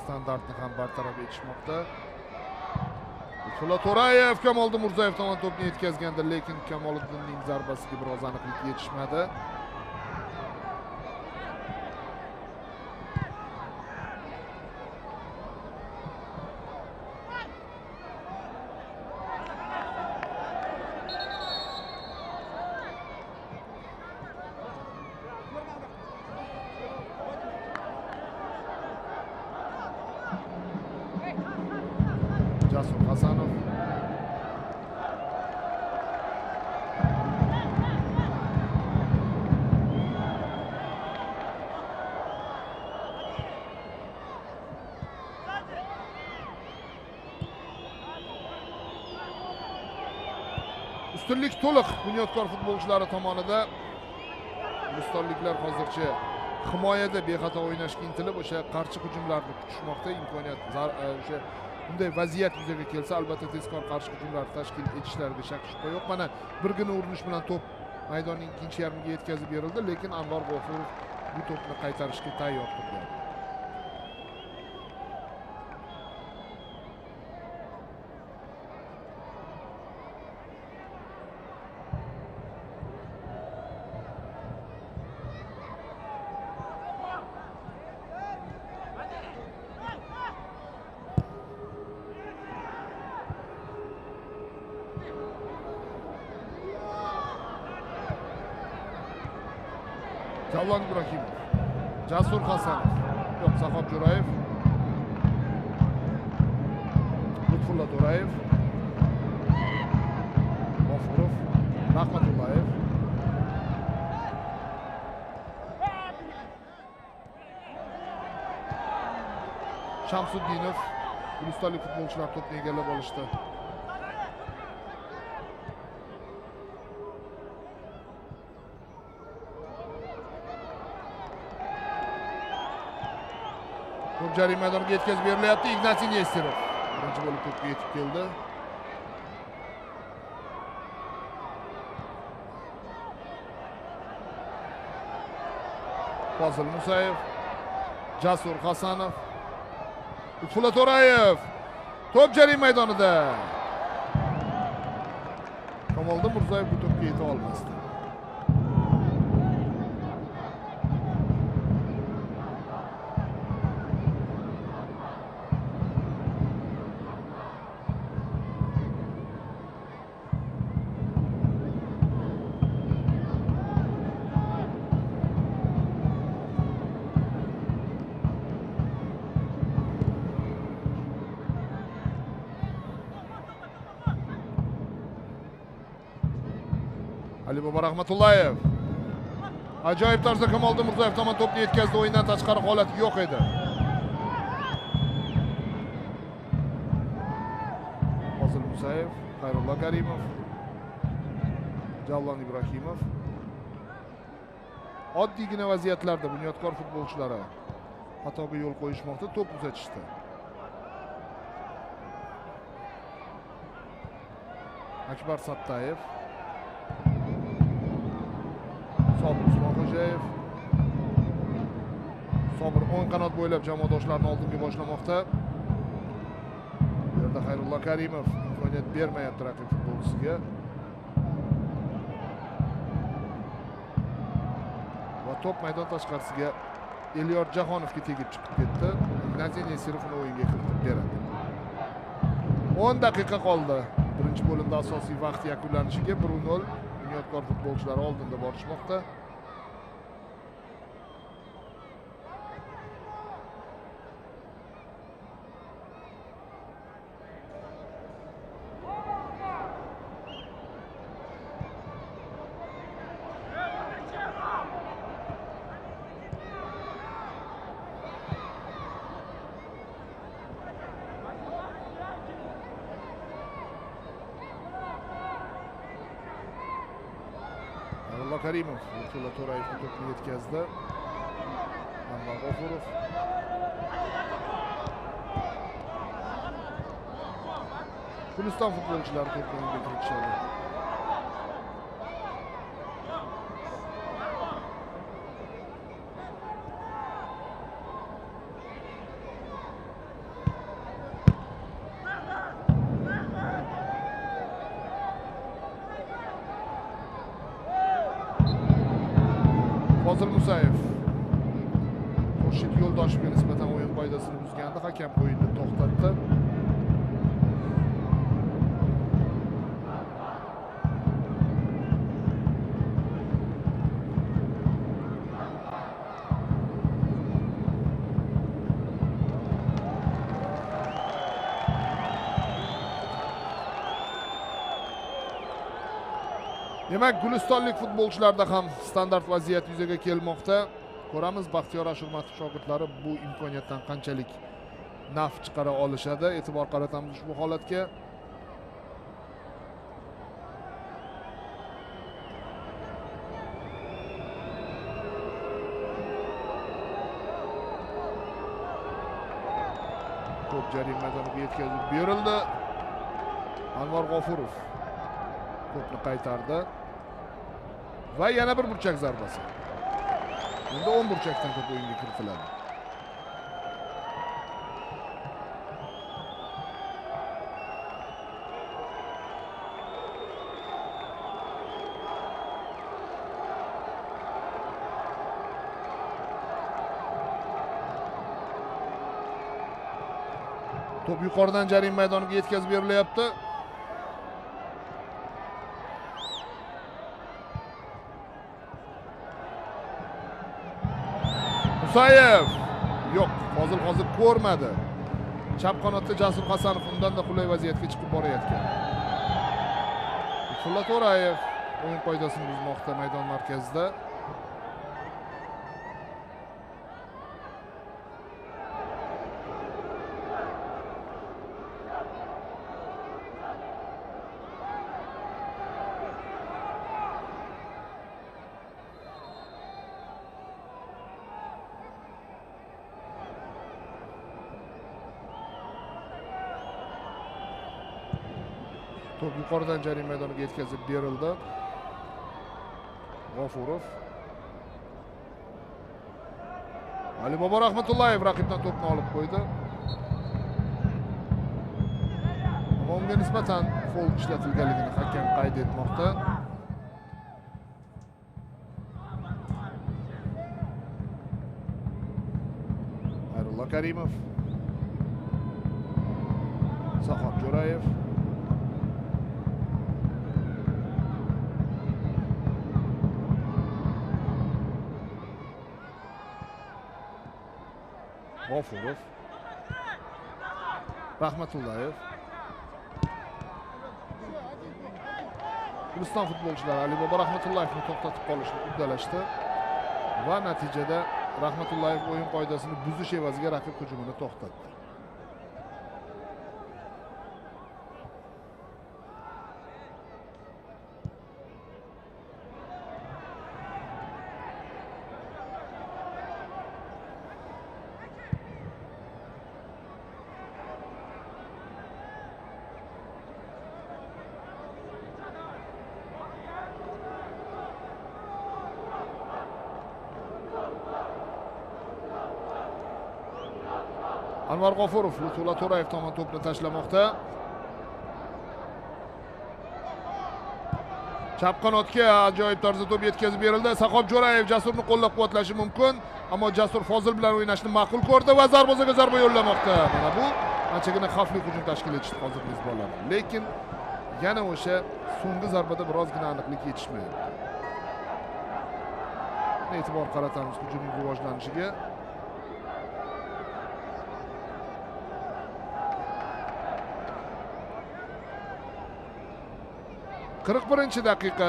standartni ham bartaraf etishmoqda. Lutfulla To'rayev Kamoliddin Mirzayev tomon to'pni yetkazganda, lekin Kamoliddinning zarbasiga biroz aniqlik yetishmadi. Jasur Hasanov. Ustunlik to'liq Bunyodkor futbolchilari tomonida. Gulistonliklar hozircha himoyada bexato o'ynashga intilib, o'sha qarshi hujumlarni kutishmoqda. Imkoniyat o'sha bunday vaziyat yuzaga kelsa, albatta tezkor qarshi hujumlar tashkil etishlariga shak shubha yo'q. Mana birgina urinish bilan to'p maydonning ikkinchi yarmiga yetkazib berildi, lekin Anvar G'ofurov bu to'pni qaytarishga tayyor turgan. Javlon Ibrahimov, Jasur Hasanov, yo'q, Sahob Jo'rayev, Lutfulla To'rayev, G'ofurov, Rahmatullayev. Shamsuddinov, Gulistonlik futbolchilar to'pni egallab olishdi. To'p jarima maydoniga yetkazib berilyapti. Ignatiy Nesterov birinchi bo'lib to'pga yetib keldi. Fozil Musayev, Jasur Hasanov, Lutfulla To'rayev. To'p jarima maydonida. Kamoliddin Mirzayev bu to'pga yeta olmasdi. Alibobo Rahmatullayev ajoyib tarzda Kamoliddin Mirzayev tomon to'pni yetkazdi. O'yindan tashqari holat yo'q edi. Fozil Musayev, Xayrullo Karimov, Javlon Ibrahimov. Oddiygina vaziyatlarda Bunyodkor futbolchilari xatoga yo'l qo'yishmoqda, to'p uzatishdi. Akbar Sattayev, Sobir Usmonxo'jayev. Sobir o'ng qanot bo'ylab jamoadoshlarini oldinga boshlamoqda. Bu yerda Xayrullo Karimov imkoniyat bermayapti raqib futbolchisiga. Va to'p maydon tashqarisiga Elyor Jahonovga tegib chiqib ketdi. Ignatiy Nesterov uni o'yinga kiritib beradi. 10 daqiqa qoldi. Birinchi bo'limda asosiy vaqt yakunlanishiga 1-0 Bunyodkor futbolchilari oldinda borishmoqda. Karimov Lutfulla To'rayevga to'pni yetkazdi. Anvar G'ofurov. Guliston futbolchilari to'pni o'yinga kiritishadi. Fozil Musayev Xurshid Yo'ldoshevga nisbatan o'yin qoidasini buzganda hakam o'yinni to'xtatdi. Demak, gulistonlik futbolchilarda ham standart vaziyat yuzaga kelmoqda. Ko'ramiz, Baxtiyor Ashurmatov shogirdlari bu imkoniyatdan qanchalik naf chiqara olishadi. E'tibor qaratamiz ushbu holatga. To'p jarima maydoniga yetkazib berildi. Anvar G'ofurov to'pni qaytardi. Va yana bir burchak zarbasi. Endi 10 burchakdan to'p o'yinga kiritiladi. To'p yuqoridan jarima maydoniga yetkazib berilyapti. Musayev yo'q, Fozil hozir ko'rmadi. Chap qanotda Jasur Hasanov undan-da qulay vaziyatga chiqib borayotgan. Lutfulla To'rayev o'yin qoidasini buzmoqda maydon markazida. To'p yuqoridan jarima maydoniga yetkazib berildi. G'ofurov. Alibobo Rahmatullayev raqibdan to'pni olib qo'ydi. Ammo unga nisbatan fol ishlatilganligini hakam qayd etmoqda. Xayrullo Karimov. Sahob Jo'rayev. G'ofurov, Rahmatullayev. Guliston futbolchilari Alibobo Rahmatullayevni to'xtatib qolishni uddalashdi va natijada Rahmatullayev o'yin qoidasini buzish evaziga raqib hujumini to'xtatdi. Anvar G'ofurov Lutfulla To'rayev tomon to'pni tashlamoqda. Chap qanotga ajoyib tarzda to'p yetkazib berildi. Sahob Jo'rayev Jasurni qo'llab-quvvatlashi mumkin, ammo Jasur Fozil bilan o'ynashni ma'qul ko'rdi va darvozaga zarba yo'llamoqda. Mana bu anchagina xavfli hujum tashkil etishdi hozir mezbonlar. Lekin yana o'sha so'nggi zarbada birozgina aniqlik yetishmayapti. E'tibor qaratamiz hujumning rivojlanishiga. 41-daqiqa.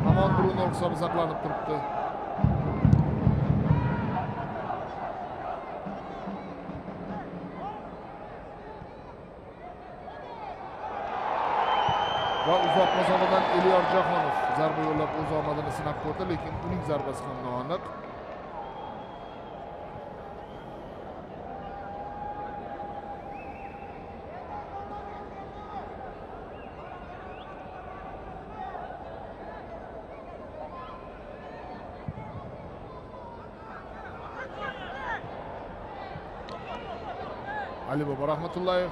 Hamon 1-0 hisobi saqlanib turibdi. Va uzoq masofadan Elyor Jahonov zarba yo'llab o'z omadini sinab ko'rdi, lekin uning zarbasi ham noaniq. Alibobo Rahmatullayev.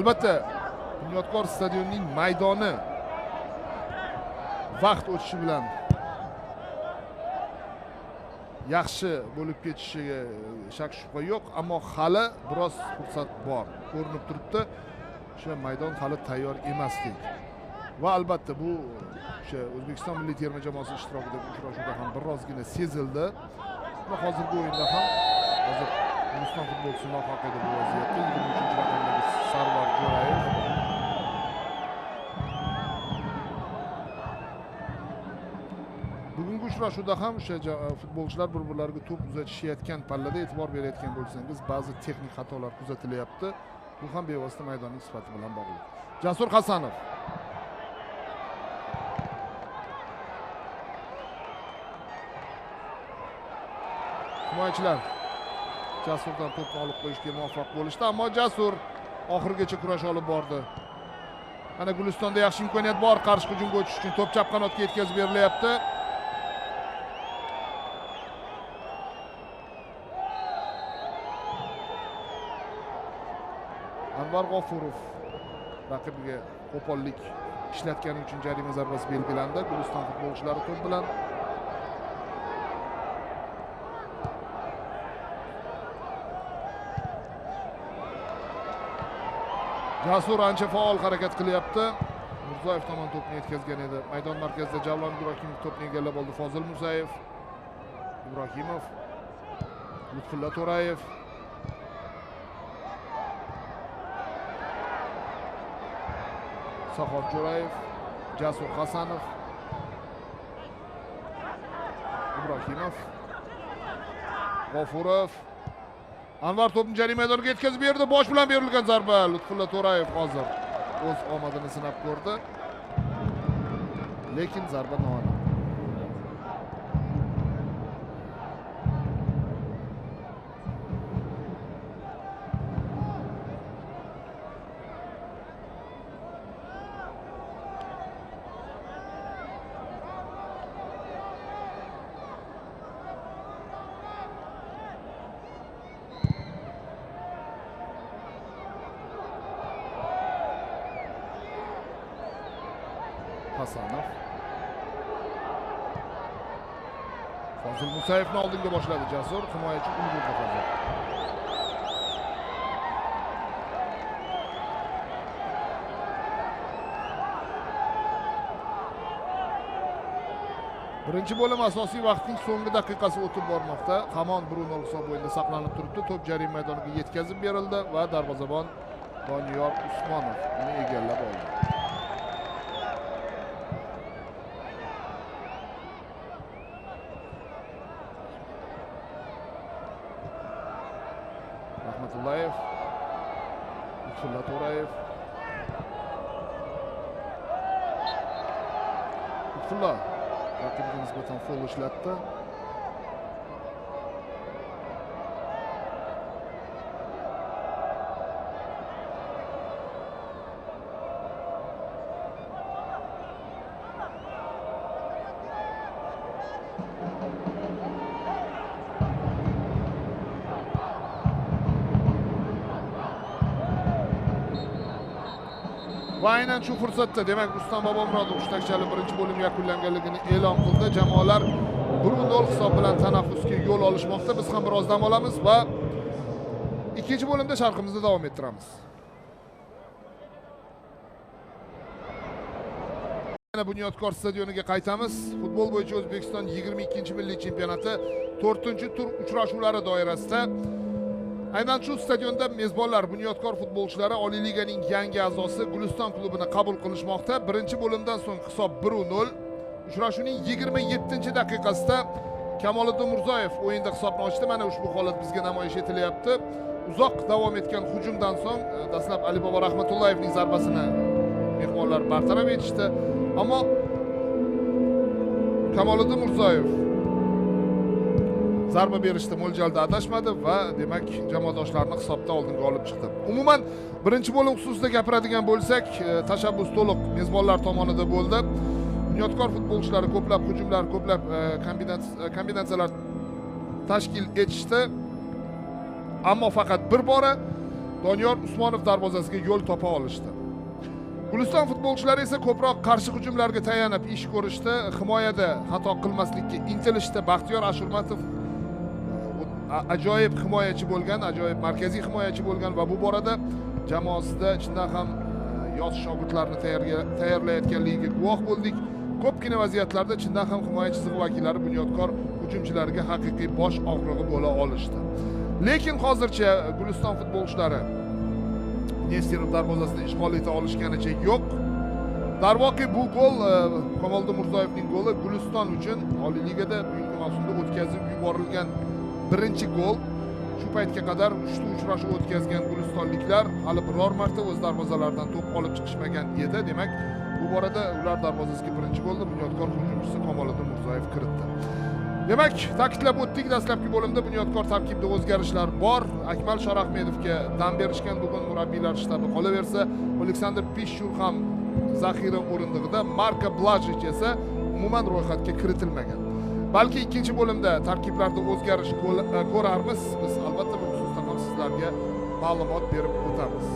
Albatta, Bunyodkor stadionining maydoni vaqt o'tishi bilan yaxshi bo'lib ketishiga shak shubha yo'q, ammo hali biroz fursat bor. Ko'rinib turibdi, o'sha maydon hali tayyor emasdek. Va albatta bu o'sha O'zbekiston milliy terma jamoasi ishtirokidagi uchrashuvda ham birozgina sezildi. Va hozirgi o'yinda ham hozir Guliston futbolchisi nohaq edi bu vaziyatda. 23-raqamdagi Sarvar Jo'rayev. Bugungi uchrashuvda ham o'sha futbolchilar bir-birlariga to'p uzatishayotgan pallada e'tibor berayotgan bo'lsangiz, ba'zi texnik xatolar kuzatilyapti. Bu ham bevosita maydonning sifati bilan bog'liq. Jasur Hasanov. Himoyachilar Jasurdan to'pni olib qo'yishga muvaffaq bo'lishdi, ammo Jasur oxirigacha kurash olib bordi. Mana Gulistonda yaxshi imkoniyat bor qarshi hujumga o'tish uchun. To'p chap qanotga yetkazib berilyapti. Anvar G'ofurov raqibiga qo'pollik ishlatgani uchun jarima zarbasi belgilandi. Guliston futbolchilari to'p bilan. Jasur ancha faol harakat qilyapti. Mirzoyev tomon to'pni yetkazgan edi. Maydon markazida Javlon Ibrohimov to'pni egallab oldi. Fozil Musayev, Ibrohimov, Lutfulla To'rayev. Sahob Jo'rayev, Jasur Hasanov, Ibrohimov, G'ofurov. Anvar to'pni jarima maydoniga yetkazib berdi. Bosh bilan berilgan zarba. Lutfulla To'rayev hozir o'z omadini sinab ko'rdi. Lekin zarba noaniq. Hasanov. Fozil Musayevni oldinga boshladi Jasur. Himoyachi ulgurdi hozir. Birinchi bo'lim asosiy vaqtning so'nggi daqiqasi o'tib bormoqda. Hamon 1-0 hisob o'yinda saqlanib turibdi. To'p jarima maydoniga yetkazib berildi va darvozabon Doniyor Usmonov uni egallab oldi. Rahmatullayev, Lutfulla To'rayev. Lutfulla raqibiga nisbatan fol ishlatdi. Va aynan shu fursatda, demak, Rustam Bobomurodov hushtakchali birinchi bo'lim yakunlanganligini e'lon qildi. Jamoalar 1-0 hisob bilan tanaffusga yo'l olishmoqda. Biz ham biroz dam olamiz va ikkinchi bo'limda sharhimizni davom ettiramiz. Yana Bunyodkor stadioniga qaytamiz. Futbol bo'yicha O'zbekiston 22-milliy chempionati 4-tur uchrashuvlari doirasida aynan shu stadionda mezbonlar Bunyodkor futbolchilari Oliy Liganing yangi a'zosi Guliston klubini qabul qilishmoqda. Birinchi bo'limdan so'ng hisob 1-0. Uchrashuvning 27-daqiqasida Kamoliddin Mirzoyev o'yinda hisobni ochdi. Mana ushbu holat bizga namoyish etilyapti. Uzoq davom etgan hujumdan so'ng dastlab Alibobo Rahmatullayevning zarbasini mehmonlar bartaraf etishdi. Ammo Kamoliddin Mirzoyev zarba berishda mo'ljalda adashmadi va demak jamoadoshlarini hisobda oldinga olib chiqdi. Umuman birinchi bo'lim xususida gapiradigan bo'lsak, tashabbus to'liq mezbonlar tomonida bo'ldi. Bunyodkor futbolchilari ko'plab hujumlar, ko'plab kombinatsiyalar tashkil etishdi. Ammo faqat bir bora Doniyor Usmonov darvozasiga yo'l topa olishdi. Guliston futbolchilari esa ko'proq qarshi hujumlarga tayanib ish ko'rishdi. Himoyada xato qilmaslikka intilishdi. Baxtiyor Ashurmatov ajoyib himoyachi bo'lgan, ajoyib markaziy himoyachi bo'lgan va bu borada jamoasida chindan ham yosh shogirdlarni tayyorlayotganligiga guvoh bo'ldik. Ko'pgina vaziyatlarda chindan ham himoya chizig'i vakillari Bunyodkor hujumchilariga haqiqiy bosh og'rig'i bo'la olishdi. Lekin hozircha Guliston futbolchilari Nesterov darvozasini ishg'ol eta olishganicha yo'q. Darvoqe bu gol Kamoliddin Mirzoyevning goli Guliston uchun Oliy ligada bu yilgi mavsumda o'tkazib yuborilgan birinchi gol. Shu paytga qadar 3 ta uchrashuv o'tkazgan gulistonliklar hali biror marta o'z darvozalaridan to'p olib chiqishmagan edi. Demak, bu borada ular darvozasiga birinchi golni Bunyodkor hujumchisi Kamoliddin Mirzoyev kiritdi. Demak, ta'kidlab o'tdik, dastlabki bo'limda Bunyodkor tarkibida o'zgarishlar bor. Akmal Shorahmedovga dam berishgan bugun murabbiylar shtabi, qolaversa Aleksandr Pishchur ham zaxira o'rindig'ida, Marko Blajich esa umuman ro'yxatga kiritilmagan. Balki ikkinchi bo'limda tarkiblarda o'zgarish ko'rarmiz. Biz albatta bu xususda ham sizlarga ma'lumot berib o'tamiz.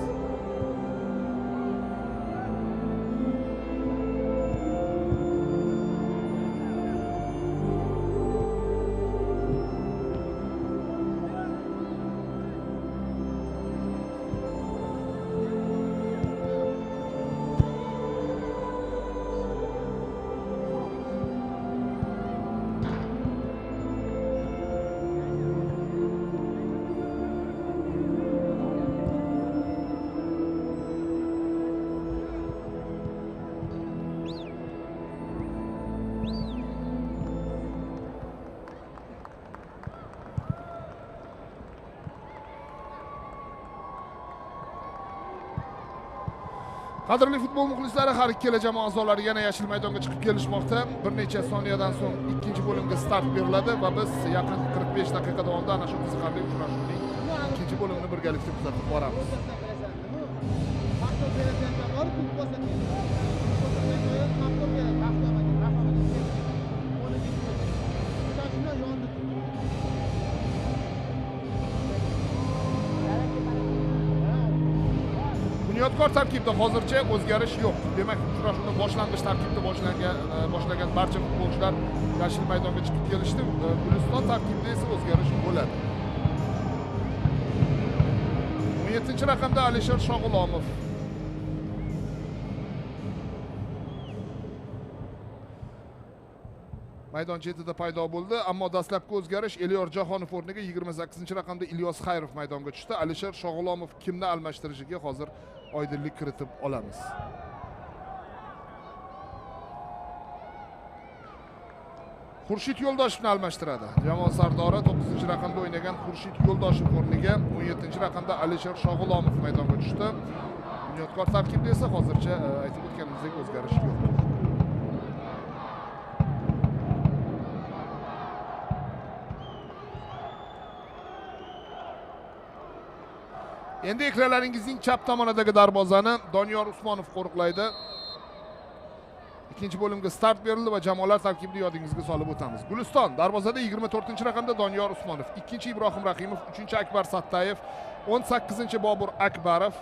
Qadrli futbol muxlislari, har ikkala jamoa a'zolari yana yashil maydonga chiqib kelishmoqda. Bir necha soniyadan so'ng ikkinchi bo'limga start beriladi va biz yaqin 45 daqiqa davomida ana shu qiziqarli uchrashuvning ikkinchi bo'limini birgalikda kuzatib boramiz. Bunyodkor tarkibida hozircha o'zgarish yo'q. Demak, uchrashuvni boshlang'ich tarkibda boshlagan barcha futbolchilar yashil maydonga chiqib kelishdi. Guliston tarkibida esa o'zgarish bo'ladi. 17-raqamda Alisher Shog'ulomov. Maydon chetida paydo bo'ldi, ammo dastlabki o'zgarish Elyor Jahonov o'rniga 28-raqamda Ilyos Xayrov maydonga tushdi. Alisher Shog'ulomov kimni almashtirishiga hozir oydinlik kiritib olamiz. Xurshid Yo'ldoshevni almashtiradi. Jamoa sardori 9-raqamda o'ynagan Xurshid Yo'ldoshev o'rniga 17-raqamda Alisher Shog'ulomov maydonga tushdi. Bunyodkor tarkibida esa hozircha aytib o'tganimizdek o'zgarish yo'q. Endi ekranlaringizning chap tomonidagi darvozani Doniyor Usmonov qo'riqlaydi. Ikkinchi bo'limga start berildi va jamoalar tarkibini yodingizga solib o'tamiz. Guliston darvozada 24-raqamda Doniyor Usmonov, 2-chi Ibrohim Rahimov, 3-chi Akbar Sattayev, 18-chi Bobur Akbarov,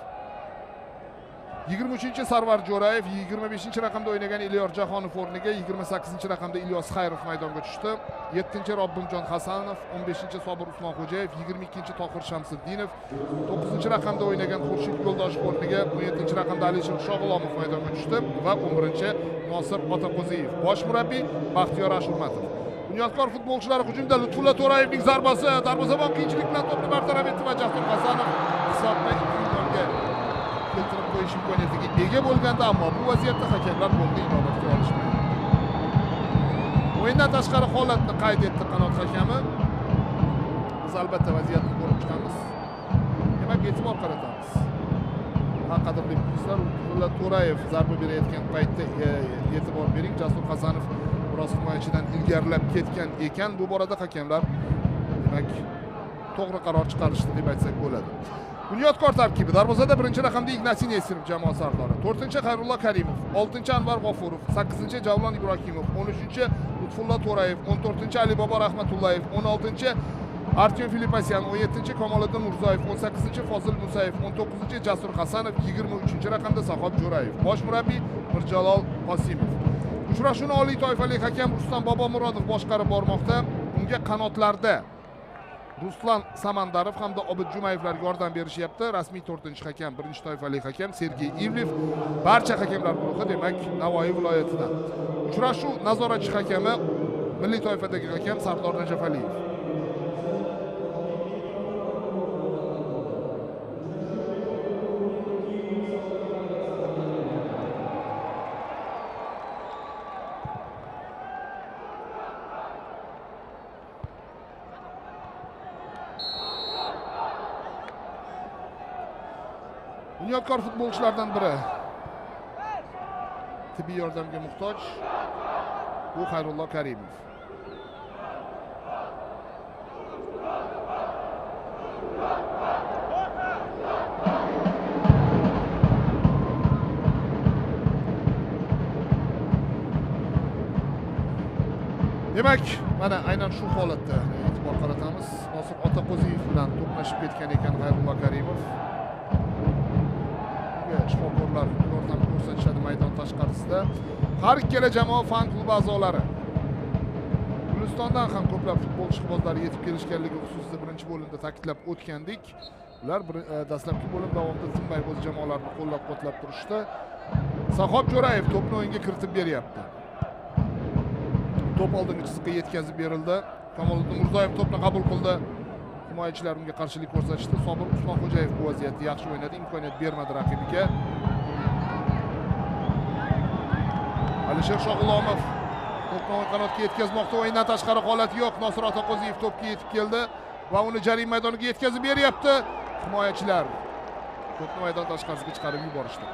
23-chi Sarvar Jo'rayev, 25-raqamda o'ynagan Elyor Jahonov o'rniga 28-raqamda Ilyos Xayrov maydonga tushdi. 7-chi Robbimjon Hasanov, 15-chi Sobir Usmonxo'jayev, 22-chi Tohir Shamsiddinov, 9-raqamda o'ynagan Xurshid Yo'ldoshev o'rniga 17-raqamda Alisher Shog'ulomov maydonga tushdi va 11-chi Nosir Otaqo'ziyev. Bosh murabbiy Baxtiyor Ashurmatov. Bunyodkor futbolchilari hujumda. Lutfulla To'rayevning zarbasi, darvozabon qiyinchilik bilan to'pni bartaraf etdi va Jasur Hasanov hisobni 2-0 ga keltirib qo'yish imkoniyatiga ega bo'lganda, ammo bu vaziyatda hakamlar golni inobatga olishmadi. O'yindan tashqari holatni qayd etdi qanot hakami. Biz albatta vaziyatni ko'rib chiqamiz. Demak, e'tibor qaratamiz. Ha, qadrli muxlislar, Lutfulla To'rayev zarba berayotgan paytda e'tibor bering. Jasur Hasanov biroz himoyachidan ilgarilab ketgan ekan. Bu borada hakamlar demak to'g'ri qaror chiqarishdi deb aytsak bo'ladi. Bunyodkor tarkibi darvozada 1-raqamda Ignatiy Nesterov jamoa sardori, 4-chi Xayrullo Karimov, 6-chi Anvar G'ofurov, 8-chi Javlon Ibrohimov, 13-chi Lutfulla To'rayev, 14-chi Alibobo Rahmatullayev, 16-chi Artyom Filipasyan 17-chi, Kamoliddin Murzoyev 18-chi, Fozil Musayev 19-chi, Jasur Hasanov 23-raqamda, Sahob Jo'rayev. Bosh murabbiy Mirjalol Qosimov. Uchrashuvni oliy toifali hakam Rustam Bobomurodov boshqarib bormoqda. Unga qanotlarda Ruslan Samandarov hamda Obid Jumayevlar yordam berishyapti. Rasmiy 4-hakam, 1-toifali hakam Sergey Ivlev. Barcha hakamlar guruhi demak Navoiy viloyatidan. Uchrashuv nazoratchi hakami milliy toifadagi hakam Sardor Najafaliyev. Bunyodkor futbolchilardan biri tibbiy yordamga muhtoj. Bu Xayrullo Karimov. Demak, mana aynan shu holatda e'tibor qaratamiz. Nosir Otaqo'ziyev bilan to'qnashib ketgan ekan Xayrullo Karimov. Shifokorlar yordam ko'rsatishadi maydon tashqarisida. Har ikkala jamoa fan klubi a'zolari. Gulistondan ham ko'plab futbol ishqibozlari yetib kelishganligi xususida birinchi bo'limda ta'kidlab o'tgandik. Ular dastlabki bo'lim davomida tinmay o'z jamoalarini qo'llab-quvvatlab turishdi. Sahob Jo'rayev to'pni o'yinga kiritib beryapti. To'p oldingi chiziqqa yetkazib berildi. Kamoliddin Murzoyev to'pni qabul qildi. Himoyachilar unga qarshilik ko'rsatishdi. Sobir Usmonxo'jayev bu vaziyatda yaxshi o'ynadi, imkoniyat bermadi raqibiga. Alisher Shog'ulomov to'pni o'ng qanotga yetkazmoqda. O'yindan tashqari holat yo'q. Nosir Otaqo'ziyev to'pga yetib keldi va uni jarima maydoniga yetkazib beryapti. Himoyachilar to'pni maydon tashqarisiga chiqarib yuborishdi.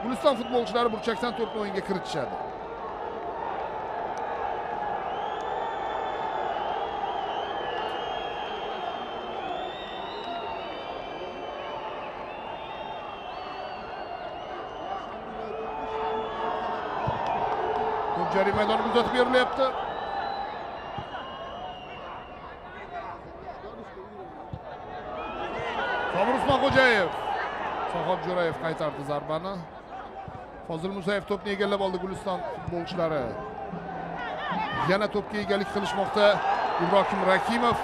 Guliston futbolchilari burchakdan to'pni o'yinga kiritishadi. Jarima maydoniga uzatib berilyapti. Sobir Usmonxo'jayev, Sahob Jo'rayev qaytardi zarbani. Fozil Musayev to'pni egallab oldi. Guliston futbolchilari yana to'pga egalik qilishmoqda. Ibrohim Rakimov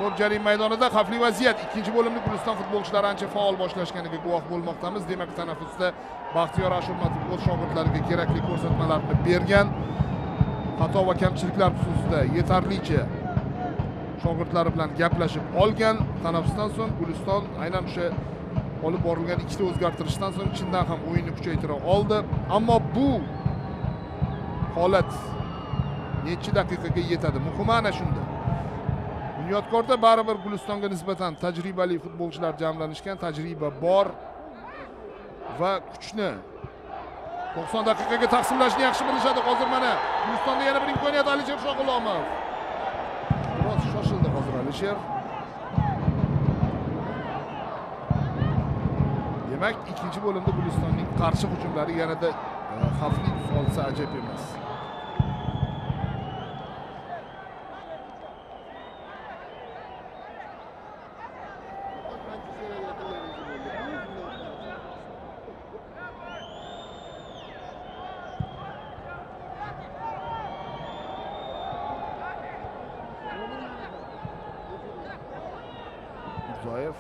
to'p jarima maydonida, xavfli vaziyat. Ikkinchi bo'limni Guliston futbolchilari ancha faol boshlashganiga guvoh bo'lmoqdamiz. Demak, tanaffusda Baxtiyor Ashurmatov o'z shogirdlariga kerakli ko'rsatmalarni bergan. Xato va kamchiliklar xususida yetarlicha shogirdlari bilan gaplashib olgan. Tanaffusdan so'ng Guliston aynan o'sha olib borilgan ikkita o'zgartirishdan so'ng chindan ham o'yinni kuchaytira oldi. Ammo bu holat necha daqiqaga yetadi? Muhimi ana shunda. Bunyodkorda baribir Gulistonga nisbatan tajribali futbolchilar jamlanishgan, tajriba bor va kuchni 90 daqiqaga taqsimlashni yaxshi bilishadi. Hozir mana Gulistonda yana bir imkoniyat. Alisher Shog'ulomov. Biroz shoshildi hozir Alisher. Demak, ikkinchi bo'limda Gulistonning qarshi hujumlari yanada xavfli tus olsa ajab emas. Mirzoyev.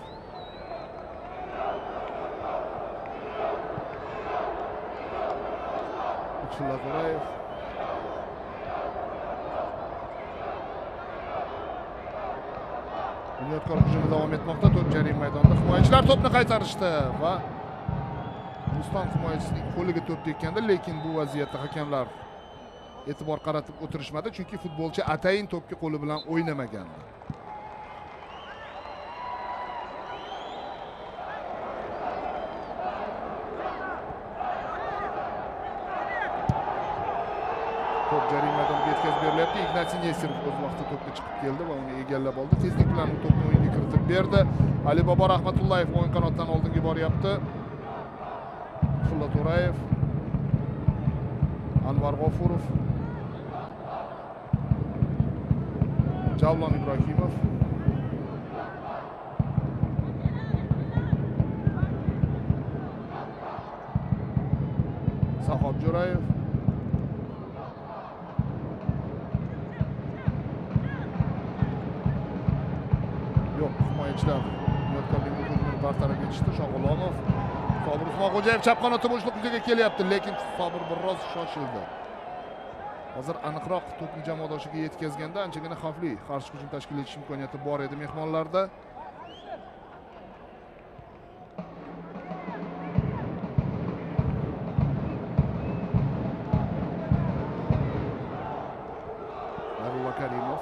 Lutfulla To'rayev. Bunyodkor hujumi davom etmoqda. To'p jarima maydonida. Himoyachilar to'pni qaytarishdi va Guliston himoyachisining qo'liga to'p tekkanda, lekin bu vaziyatda hakamlar e'tibor qaratib o'tirishmadi, chunki futbolchi atayin to'pga qo'li bilan o'ynamagandi. To'p jarima maydoniga yetkazib berilyapti. Ignatiy Nesterov o'z vaqtida to'pga chiqib keldi va uni egallab oldi. Tezlik bilan u to'pni o'yinga kiritib berdi. Alibobo Rahmatullayev o'ng qanotdan oldinga boryapti. Lutfulla To'rayev, Anvar G'ofurov, Javlon Ibrohimov. Sahob Jo'rayev. Yo'q, himoyachilar Bunyodkorning bu hujumini bartaraf etishdi. Shog'ulomov, Sobir Usmonxo'jayev chap qanotda bo'shliq yuzaga kelyapti, lekin Sobir biroz shoshildi. Hozir aniqroq to'pni jamoadoshiga yetkazganda anchagina xavfli qarshi hujum tashkil etish imkoniyati bor edi mehmonlarda. Xayrullo Karimov.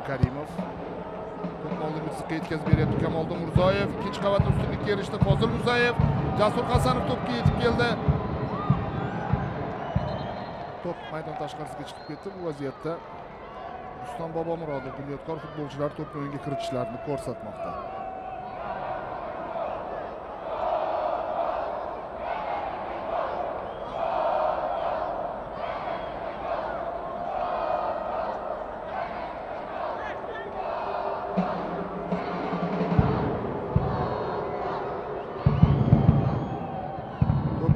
Karimov to'pni oldingi chiziqqa yetkazib beryapti. Kamoliddin Mirzoyev ikkinchi qavatda ustunlikka erishdi. Fozil Musayev, Jasur Hasanov to'pga yetib keldi. To'p maydon tashqarisiga chiqib ketdi. Bu vaziyatda Rustam Bobomurodov Bunyodkor futbolchilar to'pni o'yinga kiritishlarini ko'rsatmoqda.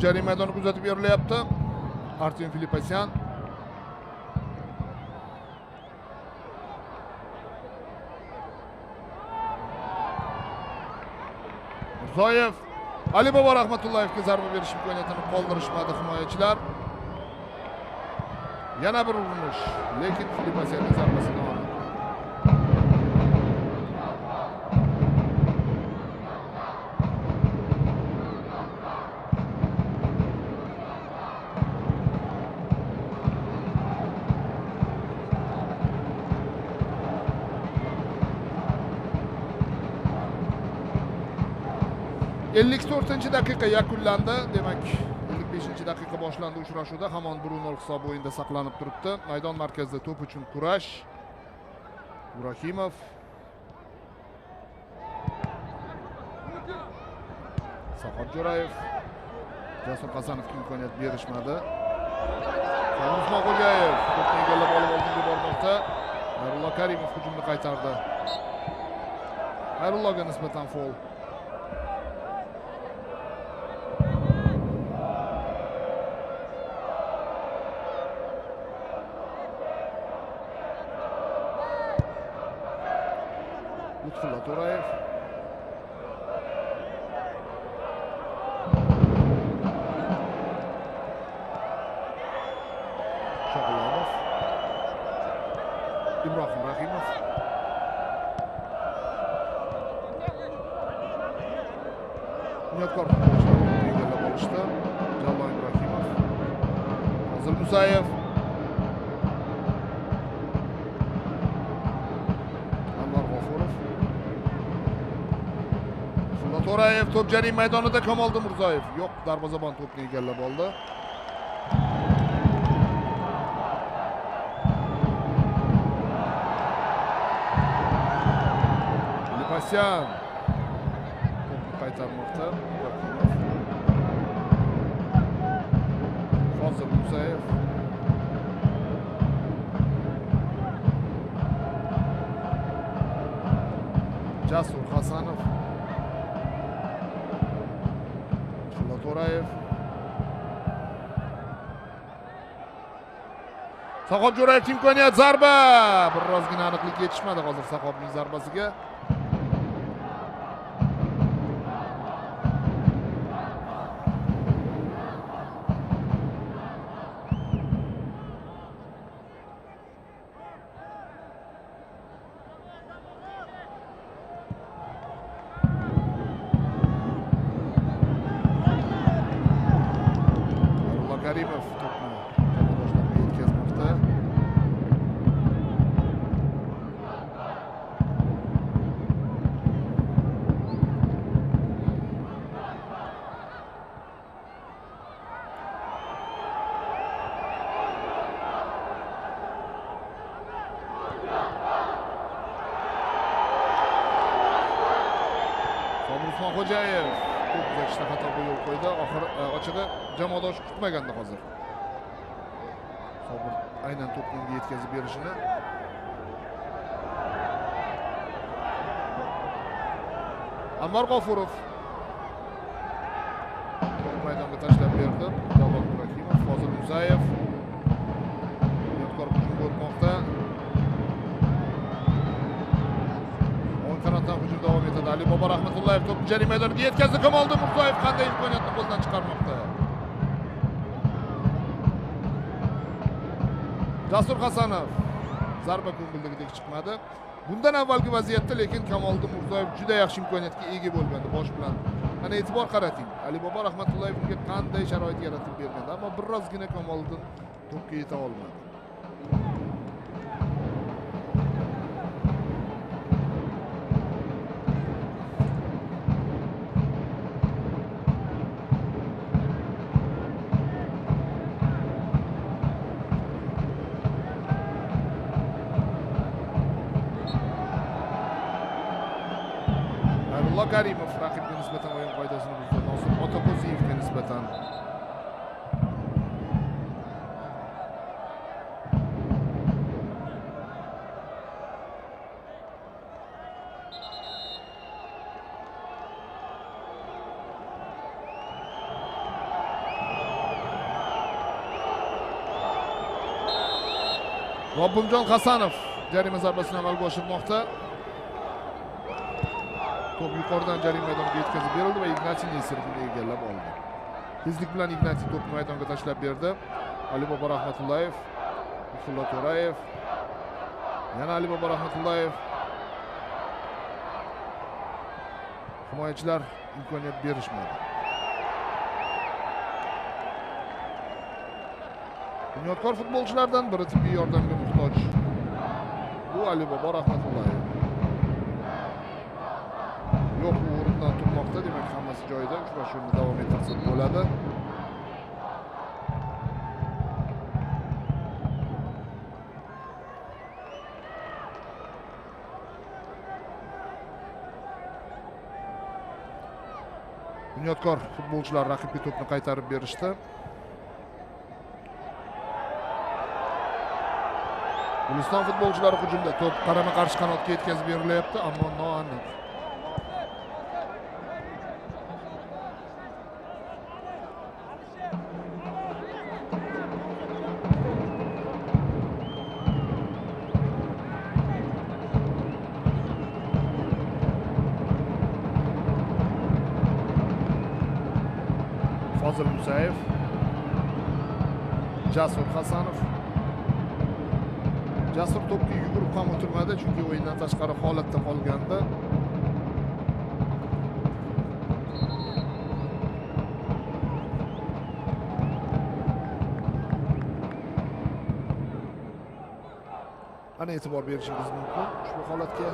Jarima maydoni kuzatib berilyapti. Artyom Filipasyan. Mirzoyev Alibobo Rahmatullayevga zarba berish imkoniyatini qoldirishmadi himoyachilar. Yana bir urinish, lekin Filipasyanning zarbasi noaniq. Ellik to'rtinchi daqiqa yakunlandi. Demak, 55-daqiqa boshlandi uchrashuvda. Hamon 1-0 hisobi o'yinda saqlanib turibdi. Maydon markazida to'p uchun kurash. Ibrohimov. Sahob Jo'rayev. Jasur Hasanovga imkoniyat berishmadi. Usmonxo'jayev to'pni egallab olib oldinga bormoqda. Xayrullo Karimov hujumni qaytardi. Xayrulloga nisbatan fol. Lutfulla To'rayev. Shog'ulomov. Ibrohim Rahimov. Bunyodkor futbolchilar to'pni egallab olishdi. Jallo Ibrohimov. Fozil Musayev. To'rayev to'p jarima maydonida Kamoliddin Mirzoyev. Yo'q, darvozabon to'pni egallab oldi. Filipasyan to'pni qaytarmoqda. Fozil Musayev. Jasur Hasanov. To'rayev. Sahob Jo'rayev imkoniyat, zarba. Birozgina aniqlik yetishmadi hozir Sahobning zarbasiga. Karimov to'pni jamoadoshlariga yetkazmoqda. Xo'jayev to'p uzatishda xatoga yo'l qo'ydi. Oxir ochig'i jamoadosh kutmagandi hozir. Sobir aynan to'pni unga yetkazib berishini. Anvar G'ofurov maydonga tashlab berdi. Javlon Ibrahimov, Fozil Musayev Bunyodkor hujumga o'tmoqda. O'ng qanotdan hujum davom etadi. Alibobo Rahmatullayev to'pni jarima maydoniga yetkazdi. Kamoliddin Mirzoyev qanday imkoniyatni qo'ldan chiqarmoqda. Jasur Hasanov zarba ko'ngildagidek chiqmadi. Bundan avvalgi vaziyatda lekin Kamoliddin Mirzoyev juda yaxshi imkoniyatga ega bo'lgandi bosh bilan. Ana e'tibor qarating. Alibobo Rahmatullayev unga qanday sharoit yaratib bergandi, ammo birozgina Kamoliddin to'pga yeta olmadi. Abdullah Karimov raqibga nisbatan o'yin qoidasini buzdi. Nosir Otakoziyevga nisbatan. Robbimjon Hasanov jarima zarbasini amalga oshirmoqda. To'p yuqoridan jarima maydoniga yetkazib berildi va Ignatiy Nesterov uni egallab oldi. Tezlik bilan Ignatiy to'pni maydonga tashlab berdi. Alibobo Rahmatullayev, Lutfulla To'rayev, yana Alibobo Rahmatullayev. Himoyachilar imkoniyat berishmadi. Bunyodkor futbolchilardan biri tibbiy yordamga muhtoj. Bu Alibobo Rahmatullayev. Yo'q, u o'rnidan turmoqda, demak hammasi joyida, uchrashuvni davom ettirsa bo'ladi. Bunyodkor futbolchilar raqibga to'pni qaytarib berishdi. Guliston futbolchilari hujumda, to'p qarama-qarshi qanotga yetkazib berilyapti, ammo noaniq. Fozil Musayev, Jasur Hasanov. Jasur to'pga yugurib ham o'tirmadi, chunki o'yindan tashqari holatda qolgandi. Ana e'tibor berishingiz mumkin ushbu holatga.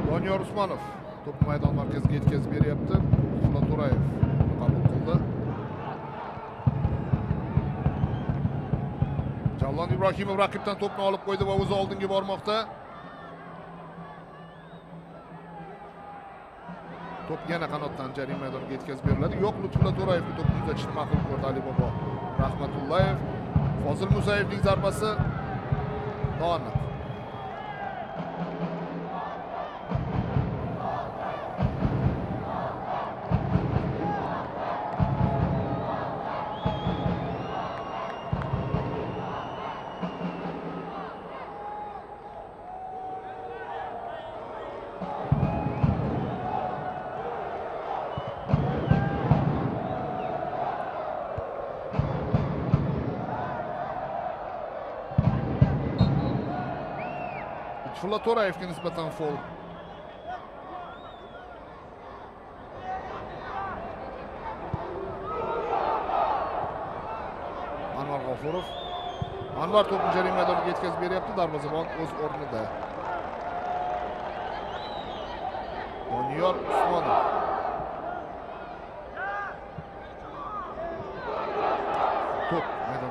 Doniyor Usmonov to'pni maydon markaziga yetkazib beryapti. Lutfulla To'rayev qabul qildi. Javlon Ibrohimov raqibdan to'pni olib qo'ydi va o'zi oldinga bormoqda. To'p yana qanotdan jarima maydoniga yetkazib beriladi. Yo'q, Lutfulla To'rayevga to'pni uzatishni ma'qul ko'rdi Alibobo Rahmatullayev. Fozil Musayevning zarbasi noaniq. Lutfulla To'rayevga nisbatan fol. Anvar G'ofurov. Anvar to'pni jarima maydoniga yetkazib beryapti. Darvozabon o'z o'rnida. Doniyor Usmonov. To'p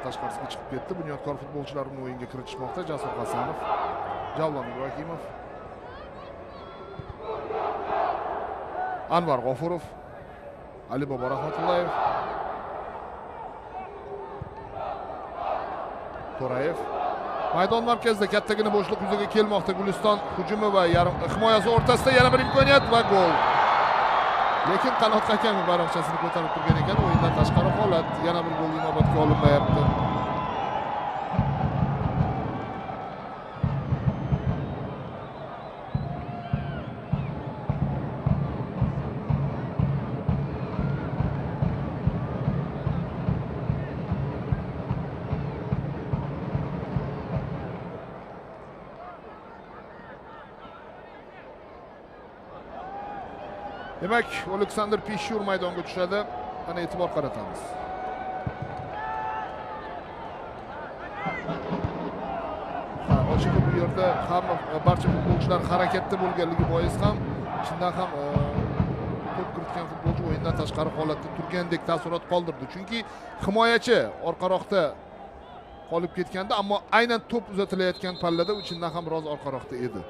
tashqarisiga chiqib ketdi. Bunyodkor futbolchilarini o'yinga kiritishmoqda. Jasur Hasanov, Javlon Ibrohimov, Anvar G'ofurov, Alibobo Rahmatullayev, To'rayev. Maydon markazida kattagina bo'shliq yuzaga kelmoqda. Guliston hujumi va yarim himoyasi o'rtasida yana bir imkoniyat va gol. Lekin qanot hakami bayroqchasini ko'tarib turgan ekan, o'yindan tashqari holat. Yana bir gol inobatga olinmayapti. Demak, Oleksandr Pishur maydonga tushadi. Ana e'tibor qaratamiz. Ha, ochig'i bu yerda hamma barcha futbolchilar harakatda bo'lganligi bois ham chindan ham to'p kiritgan futbolchi o'yindan tashqari holatda turgandek taassurot qoldirdi. Chunki himoyachi orqaroqda qolib ketganda, ammo aynan to'p uzatilayotgan pallada u chindan ham biroz orqaroqda edi.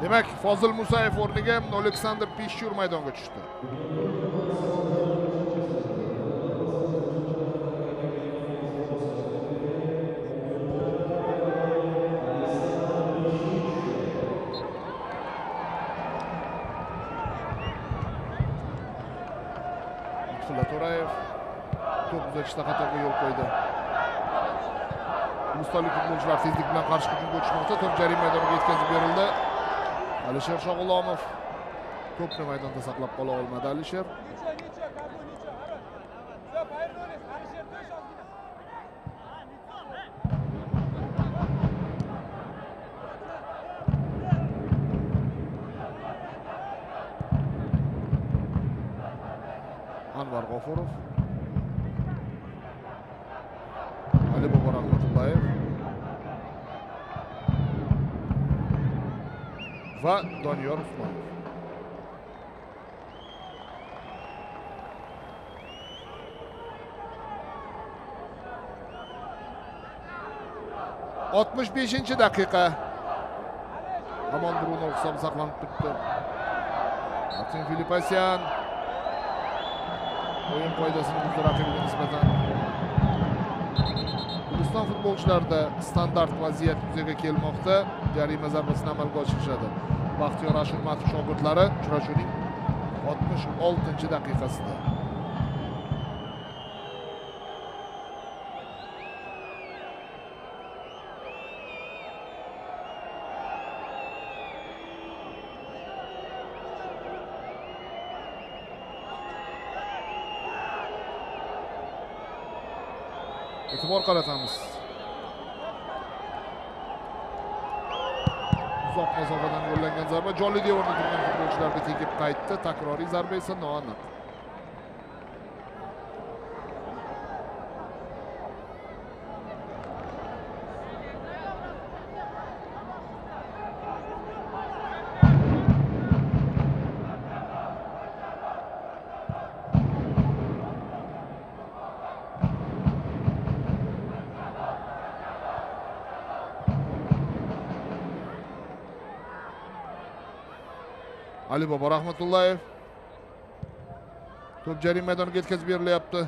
Demak, Fozil Musayev o'rniga Oleksandr Pishur maydonga tushdi. Lutfulla To'rayev to'p uzatishda xatoga yo'l qo'ydi. Gulistonlik futbolchilar tezlik bilan qarshi hujumga o'tishmoqda. To'p jarima maydoniga yetkazib berildi. Alisher Shog'ulomov to'pni maydonda saqlab qola olmadi. Alisher Anvar G'ofurov, Alibobo Rahmatullayev va Doniyor Usmonov. 65-daqiqa. Hamon Bruno hisob saqlanib turibdi. Artem Filipasyan o'yin qoidasini buzdi raqibiga nisbatan. Guliston futbolchilarida standart vaziyat yuzaga kelmoqda. Jarima zarbasini amalga oshirishadi. Baxtiyor Ashurmatov shogirdlari uchrashuvning 66-daqiqasida. E'tibor qaratamiz. Uzoq masofadan yo'llangan zarba jonli devorda turgan futbolchilarga tegib qaytdi. Takroriy zarba esa noaniq. Alibobo Rahmatullayev to'p jarima maydoniga yetkazib berilyapti.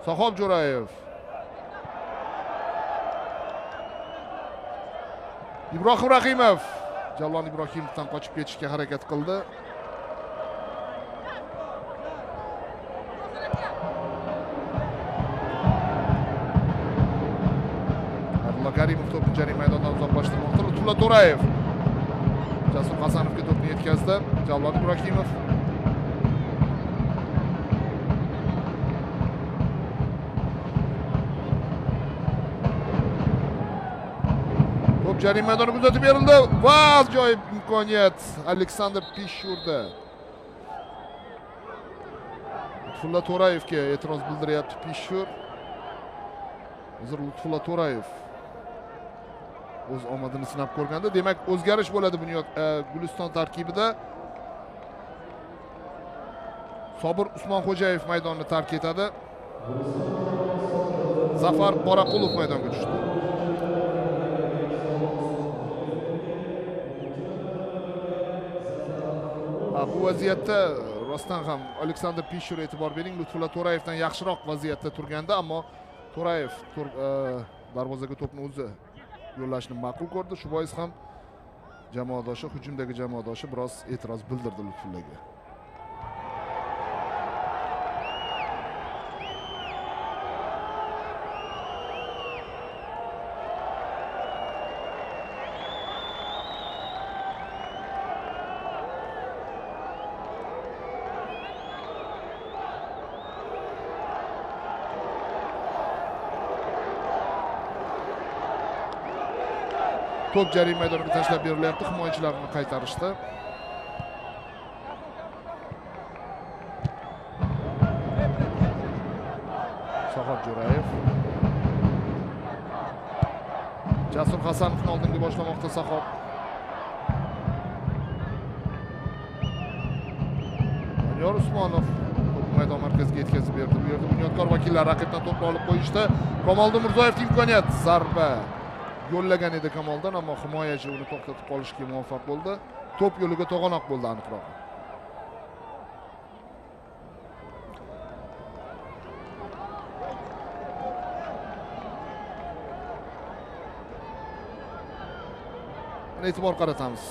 Sahob Jo'rayev, Ibrohim Rahimov Javlon Ibrohimovdan qochib ketishga harakat qildi. Karimov to'pni jarima maydonidan uzoqlashtirmoqda. Lutfulla To'rayev Jasur Hasanovga to'pni yetkazdi. Javlon Ibrohimov. Jarima maydoniga uzatib berildi va ajoyib imkoniyat Aleksandr Pishurda. Lutfulla To'rayevga e'tiroz bildiryapti Pishur. Hozir Lutfulla To'rayev o'z omadini sinab ko'rganda, demak o'zgarish bo'ladi Bunyod Guliston tarkibida. Sobir Usmonxo'jayev maydonni tark etadi. Zafar Qoraqulov maydonga tushdi. Bu vaziyatda rostdan ham Aleksandr Pishur, e'tibor bering, Lutfulla To'rayevdan yaxshiroq vaziyatda turganda, ammo To'rayev darvozaga to'pni o'zi yo'llashni ma'qul ko'rdi. Shu bois ham jamoadoshi, hujumdagi jamoadoshi biroz e'tiroz bildirdi Lutfullaga. To'p jarima maydoniga tashlab berilyapti, himoyachilar uni qaytarishdi. Sohab Jo'rayev. Jasur Hasanovni oldinga boshlamoqda Sahob. Doniyor Usmonov to'pni maydon markaziga yetkazib berdi. Bu yerda Bunyodkor vakillari raqibdan to'pni olib qo'yishdi. Kamoliddin Mirzoyevga imkoniyat, zarba yo'llagan edi Kamoldan, ammo himoyachi uni to'xtatib qolishga muvaffaq bo'ldi. To'p yo'liga to'g'anoq bo'ldi aniqroq. E'tibor qaratamiz.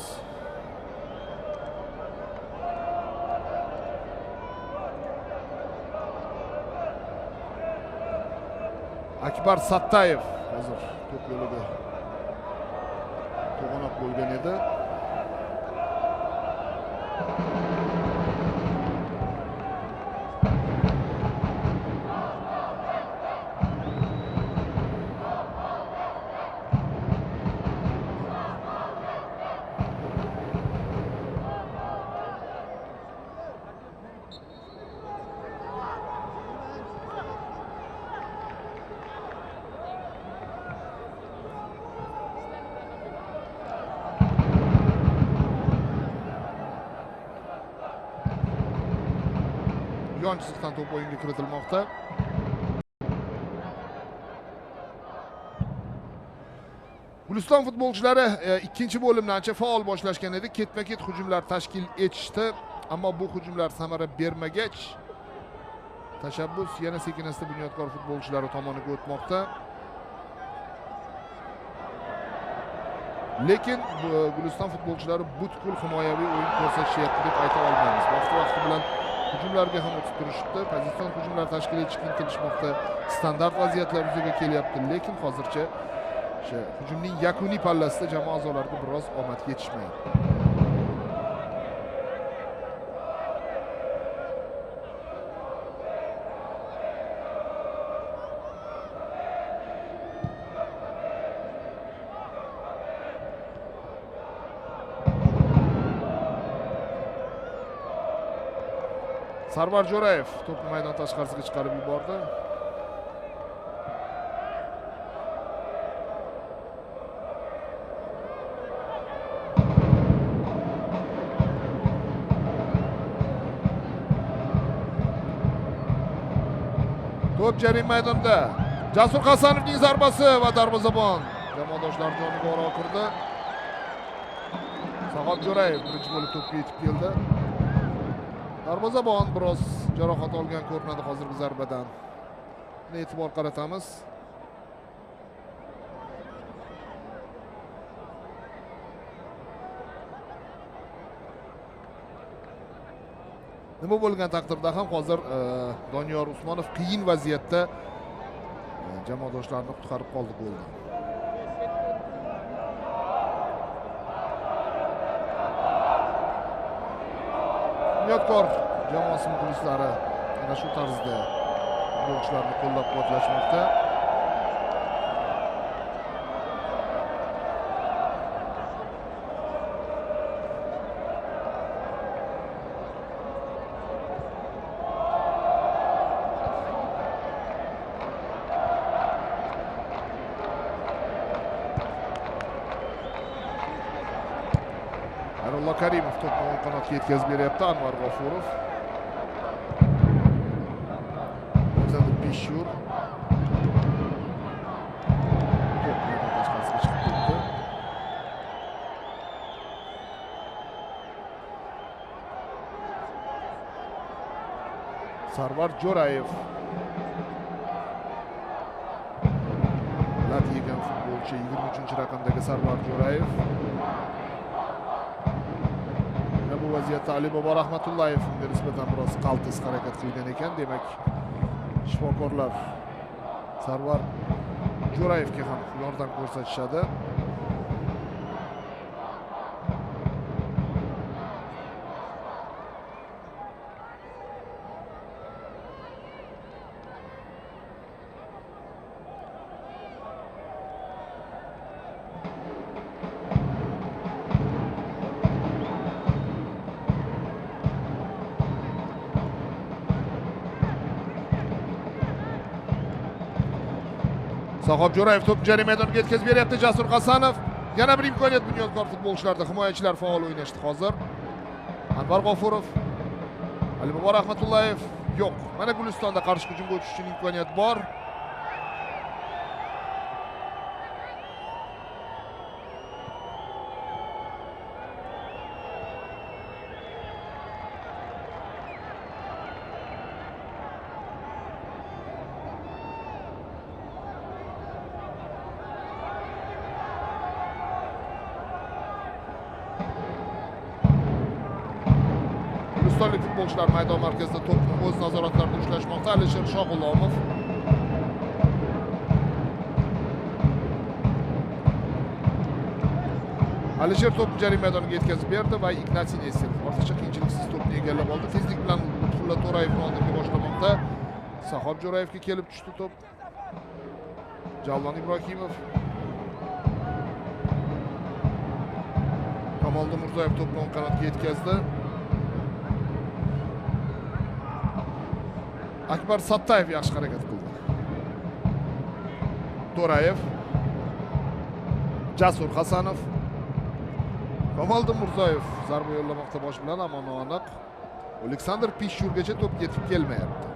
Akbar Sattayev hozir to'p yo'liga to'g'anoq bo'lgan edi. Yon chiziqdan to'p o'yinga kiritilmoqda. Guliston futbolchilari ikkinchi bo'limni ancha faol boshlashgan edi. Ketma-ket hujumlar tashkil etishdi, ammo bu hujumlar samara bermagach, tashabbus yana sekin-asta Bunyodkor futbolchilari tomoniga o'tmoqda. Lekin Guliston futbolchilari butkul himoyaviy o'yin ko'rsatishyapti deb ayta olmaymiz. Vaqti-vaqti bilan hujumlarga ham o'tib turishibdi. Pozitsion hujumlar tashkil etishga intilishmoqda. Standart vaziyatlar yuzaga kelyapti, lekin hozircha o'sha hujumning yakuniy pallasida jamoa a'zolariga biroz omad yetishmayapti. Sarvar Jo'rayev to'pni maydon tashqarisiga chiqarib yubordi. To'p jarima maydonda. Jasur Hasanovning zarbasi va darvozabon jamoadoshlar joniga oro kirdi. Sohab Jo'rayev birinchi bo'lib to'pga yetib keldi. Darvozabon biroz jarohat olgan ko'rinadi hozirgi zarbadan. Buni e'tibor qaratamiz. Nima bo'lgan taqdirda ham hozir Doniyor Usmonov qiyin vaziyatda jamoadoshlarini qutqarib qoldi goldan. Bunyodkor jamoasi muxlislari ana shu tarzda futbolchilarni qo'llab-quvvatlashmoqda. Xayrullo Karimov to'pni o'ng qanotga yetkazib beryapti. Anvar G'ofurov. Alexander Pishur. To'p maydon tashqarisiga chiqib ketdi. Sarvar Jo'rayev. Lat yegan futbolchi 23-raqamdagi Sarvar Jo'rayev. Bu vaziyatda Alibobo Rahmatullayev unga nisbatan biroz qaltis harakat qilgan ekan. Demak, shifokorlar Sarvar Jo'rayevga ham yordam ko'rsatishadi. Sahob Jo'rayev to'pni jarima maydoniga yetkazib beryapti. Jasur Hasanov. Yana bir imkoniyat Bunyodkor futbolchilarida. Himoyachilar faol o'ynashdi hozir. Anvar G'ofurov, Alibobo Rahmatullayev yo'q. Mana Gulistonda qarshi hujumga o'tish uchun imkoniyat bor. Gulistonlik futbolchilar maydon markazida to'pni o'z nazoratlarida ushlashmoqda. Alisher Shohg'ulomov. Alisher to'pni jarima maydoniga yetkazib berdi va Ignatiy Nesterov ortiqcha qiyinchiliksiz to'pni egallab oldi. Tezlik bilan Lutfulla To'rayevni oldinga boshlamoqda. Sahob Jo'rayevga kelib tushdi to'p. Javlon Ibrohimov. Kamoliddin Mirzoyev to'pni o'ng qanotga yetkazdi. Akbar Sattayev yaxshi harakat qildi. To'rayev, Jasur Hasanov, Kamoliddin Mirzoyev zarba yo'llamoqda bosh bilan, ammo noaniq. Aleksandr Pishurgacha to'p yetib kelmayapti.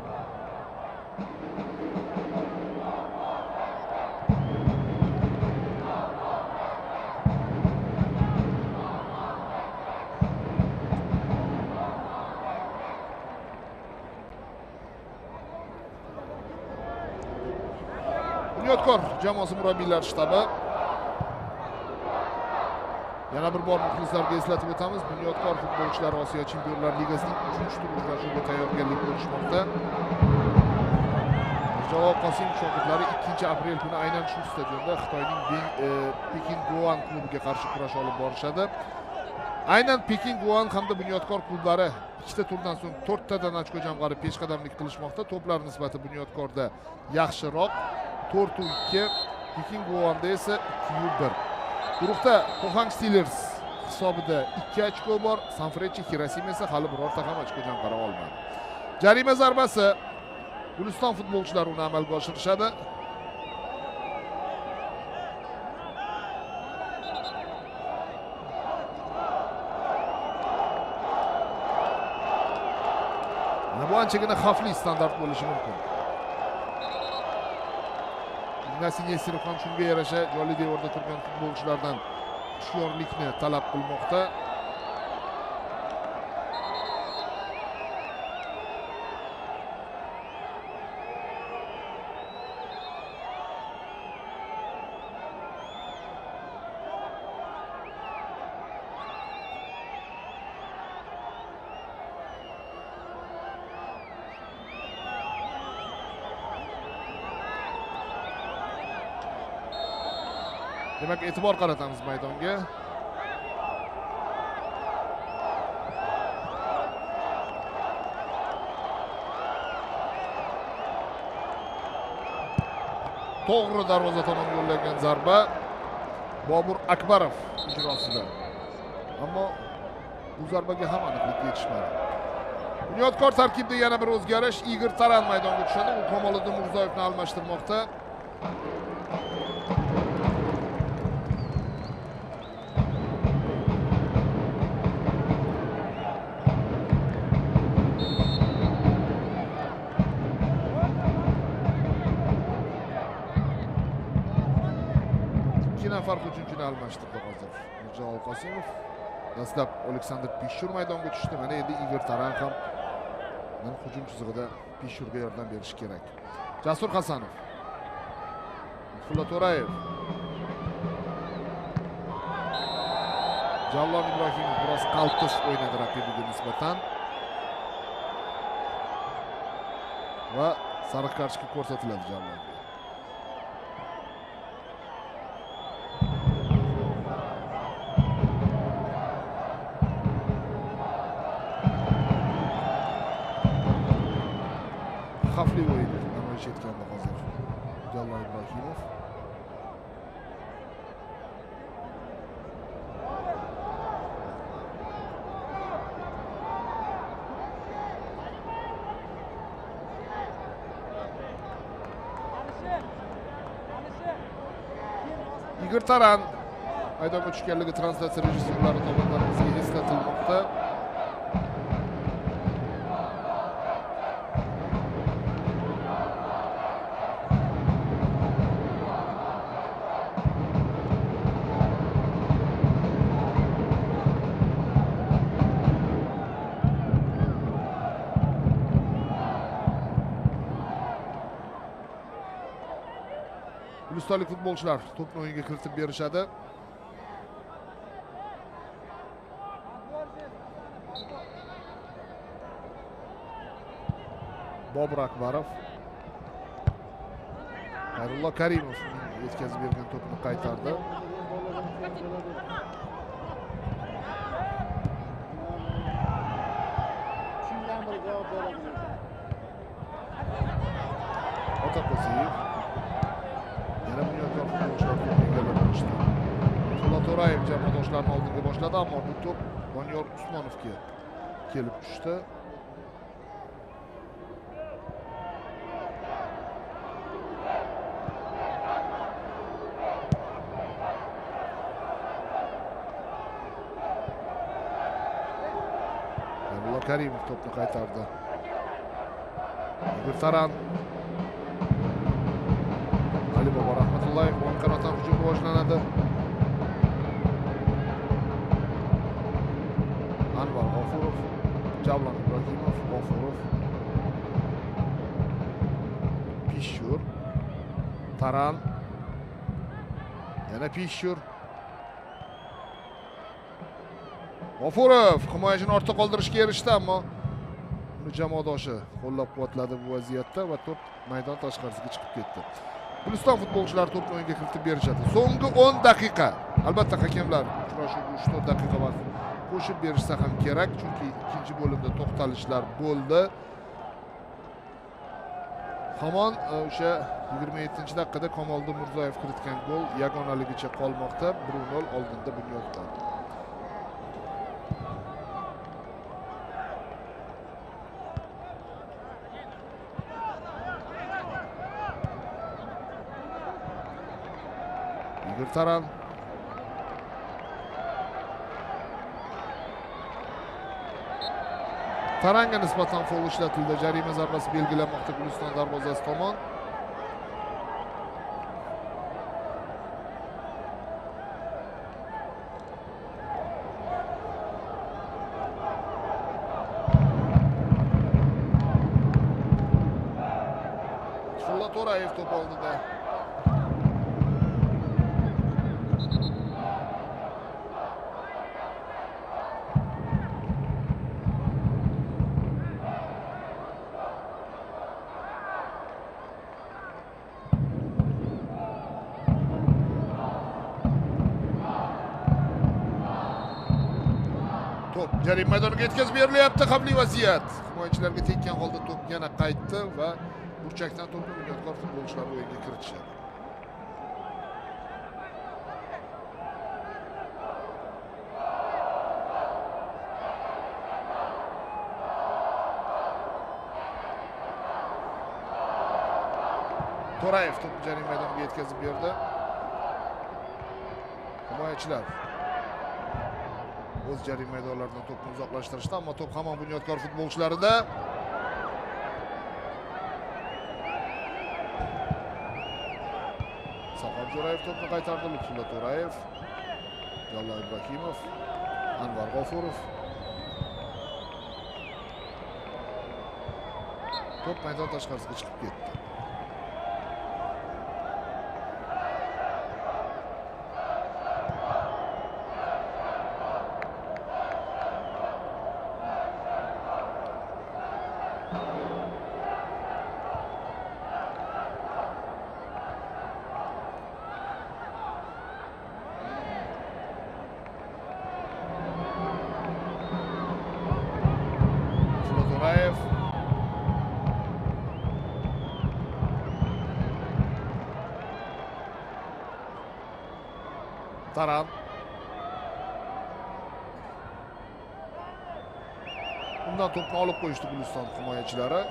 Bunyodkor jamoasi murabbiylar shtabi. Yana bir bor muxlislarga eslatib o'tamiz, Bunyodkor futbolchilari Osiyo Chempionlar Ligasining 3-tur uchrashuviga tayyorgarlik ko'rishmoqda. Mirjalol Qosimov shogirdlari 2-aprel kuni aynan shu stadionda Xitoyning Pekin Guoan klubiga qarshi kurash olib borishadi. Aynan Pekin Guoan hamda Bunyodkor klublari ikkita turdan so'ng 4 tadan ochko jamg'arib peshqadamlik qilishmoqda. To'plar nisbati Bunyodkorda yaxshiroq. 4-2, Pekin Guoanda esa 2-1. Guruhda Pohang Steelers hisobida 2 ochko bor. Sanfrecce Hiroshima esa hali birorta ham ochko jamg'ara olmadi. Jarima zarbasi, Guliston futbolchilari uni amalga oshirishadi. Mana bu anchagina xavfli standart bo'lishi mumkin. Ignatiy Nesterov ham shunga yarasha jonli devorda turgan futbolchilardan hushyorlikni talab qilmoqda. Demak, e'tibor qaratamiz maydonga. To'g'ri darvoza tomon yo'llangan zarba Bobur Akbarov ijrosida. Ammo bu zarbaga ham aniqlik yetishmadi. Bunyodkor tarkibida yana bir o'zgarish. Igor Taran maydonga tushadi. U Kamoliddin Mirzoyevni almashtirmoqda. nafar hujumchini almashtirdi hozir Mirjalol Qosimov. Dastlab Oleksandr Pishur maydonga tushdi. Mana endi Igor Taran ham hujum chizig'ida Pishurga yordam berishi kerak. Jasur Hasanov. Lutfulla To'rayev. Javlon Ibrohimov biroz qaltis o'ynadi raqibiga nisbatan. Va sariq kartochka ko'rsatiladi Javlonga. Xavfli o'yin namoyish etgandi hozir Javlon Ibrohimov. Igor Taran maydonga tushganligi translyatsiya rejissyorlari tomonidan bizga eslatilmoqda. Gulistonlik futbolchilar to'pni o'yinga kiritib berishadi. Bobur Akbarov. Xayrullo Karimov yetkazib bergan to'pni qaytardi. Otako'ziyev. Yana Bunyodkor futbolchilar to'pni egallab olishdi. Lutfulla To'rayev jamoadoshlarini oldinga boshladi, ammo bu to'p Doniyor Usmonovga kelib tushdi. Xayrullo Karimov to'pni qaytardi. Igor Taran. Alibobo Rahmatullayev o'ng qanotdan hujum rivojlanadi. Anvar G'ofurov, Javlon Ibrohimov, G'ofurov, Pishur, Taran, yana Pishur. G'ofurov himoyachini ortda qoldirishga erishdi, ammo uni jamoadoshi qo'llab-quvvatladi bu vaziyatda va to'p maydon tashqarisiga chiqib ketdi. Guliston futbolchilari to'pni o'yinga kiritib berishadi. So'nggi 10 daqiqa. Albatta hakamlar uchrashuvga 3-4 daqiqa vaqt qo'shib berishsa ham kerak, chunki ikkinchi bo'limda to'xtalishlar bo'ldi. Hamon o'sha 27-daqiqada Kamoliddin Mirzoyev kiritgan gol yagonaligicha qolmoqda. 1-0 oldinda Bunyodkor. Igor Taran. Taranga nisbatan fol ishlatildi. Jarima zarbasi belgilanmoqda Guliston darvozasi tomon. Lutfulla To'rayev to'p oldida. To'p jarima maydoniga yetkazib berilyapti. Xavfli vaziyat. Himoyachilarga tekkan holda to'p yana qaytdi va burchakdan to'pni Bunyodkor futbolchilari o'yinga kiritishadi. To'rayev to'pni jarima maydoniga yetkazib berdi. Himoyachilar o'z jarima maydonlaridan to'pni uzoqlashtirishdi, ammo to'p hamon Bunyodkor futbolchilarida. Jo'rayev to'pni qaytardi. Lutfulla To'rayev, Jalol Ibrohimov, Anvar G'ofurov. To'p maydon tashqarisiga chiqib ketdi. Taran. Undan to'pni olib qo'yishdi Guliston himoyachilari.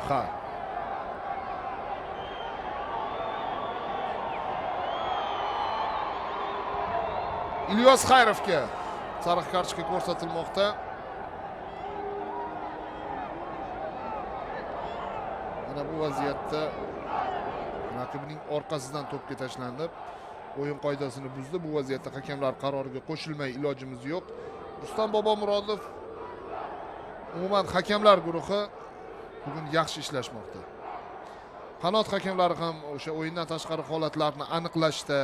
Ha. İlyos Xayrovga sariq kartochka ko'rsatilmoqda. Mana bu vaziyatda raqibining orqasidan to'pga tashlandi. O'yin qoidasini buzdi. Bu vaziyatda hakamlar qaroriga qo'shilmay ilojimiz yo'q. Rustam Bobomurodov, umuman hakamlar guruhi bugun yaxshi ishlashmoqda. Qanot hakamlari ham o'sha o'yindan tashqari holatlarni aniqlashda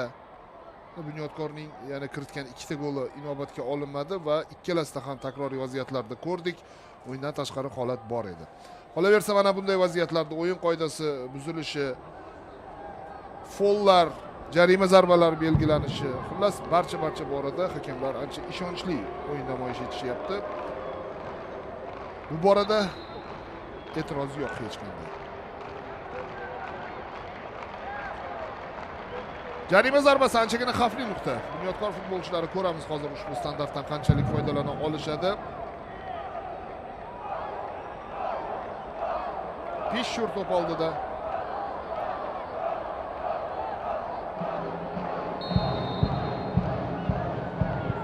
Bunyodkorning yana kiritgan ikkita goli inobatga olinmadi va ikkalasida ham takroriy vaziyatlarda ko'rdik. O'yindan tashqari holat bor edi. Qolaversa mana bunday vaziyatlarda o'yin qoidasi buzilishi, follar, jarima zarbalari belgilanishi, xullas barcha borada hakamlar ancha ishonchli o'yin namoyish etishyapti. Bu borada e'tiroz yo'q hech qanday. Jarima zarbasi anchagina xavfli nuqta. Bunyodkor futbolchilari ko'ramiz hozir ushbu standartdan qanchalik foydalana olishadi. Pishur to'p oldida.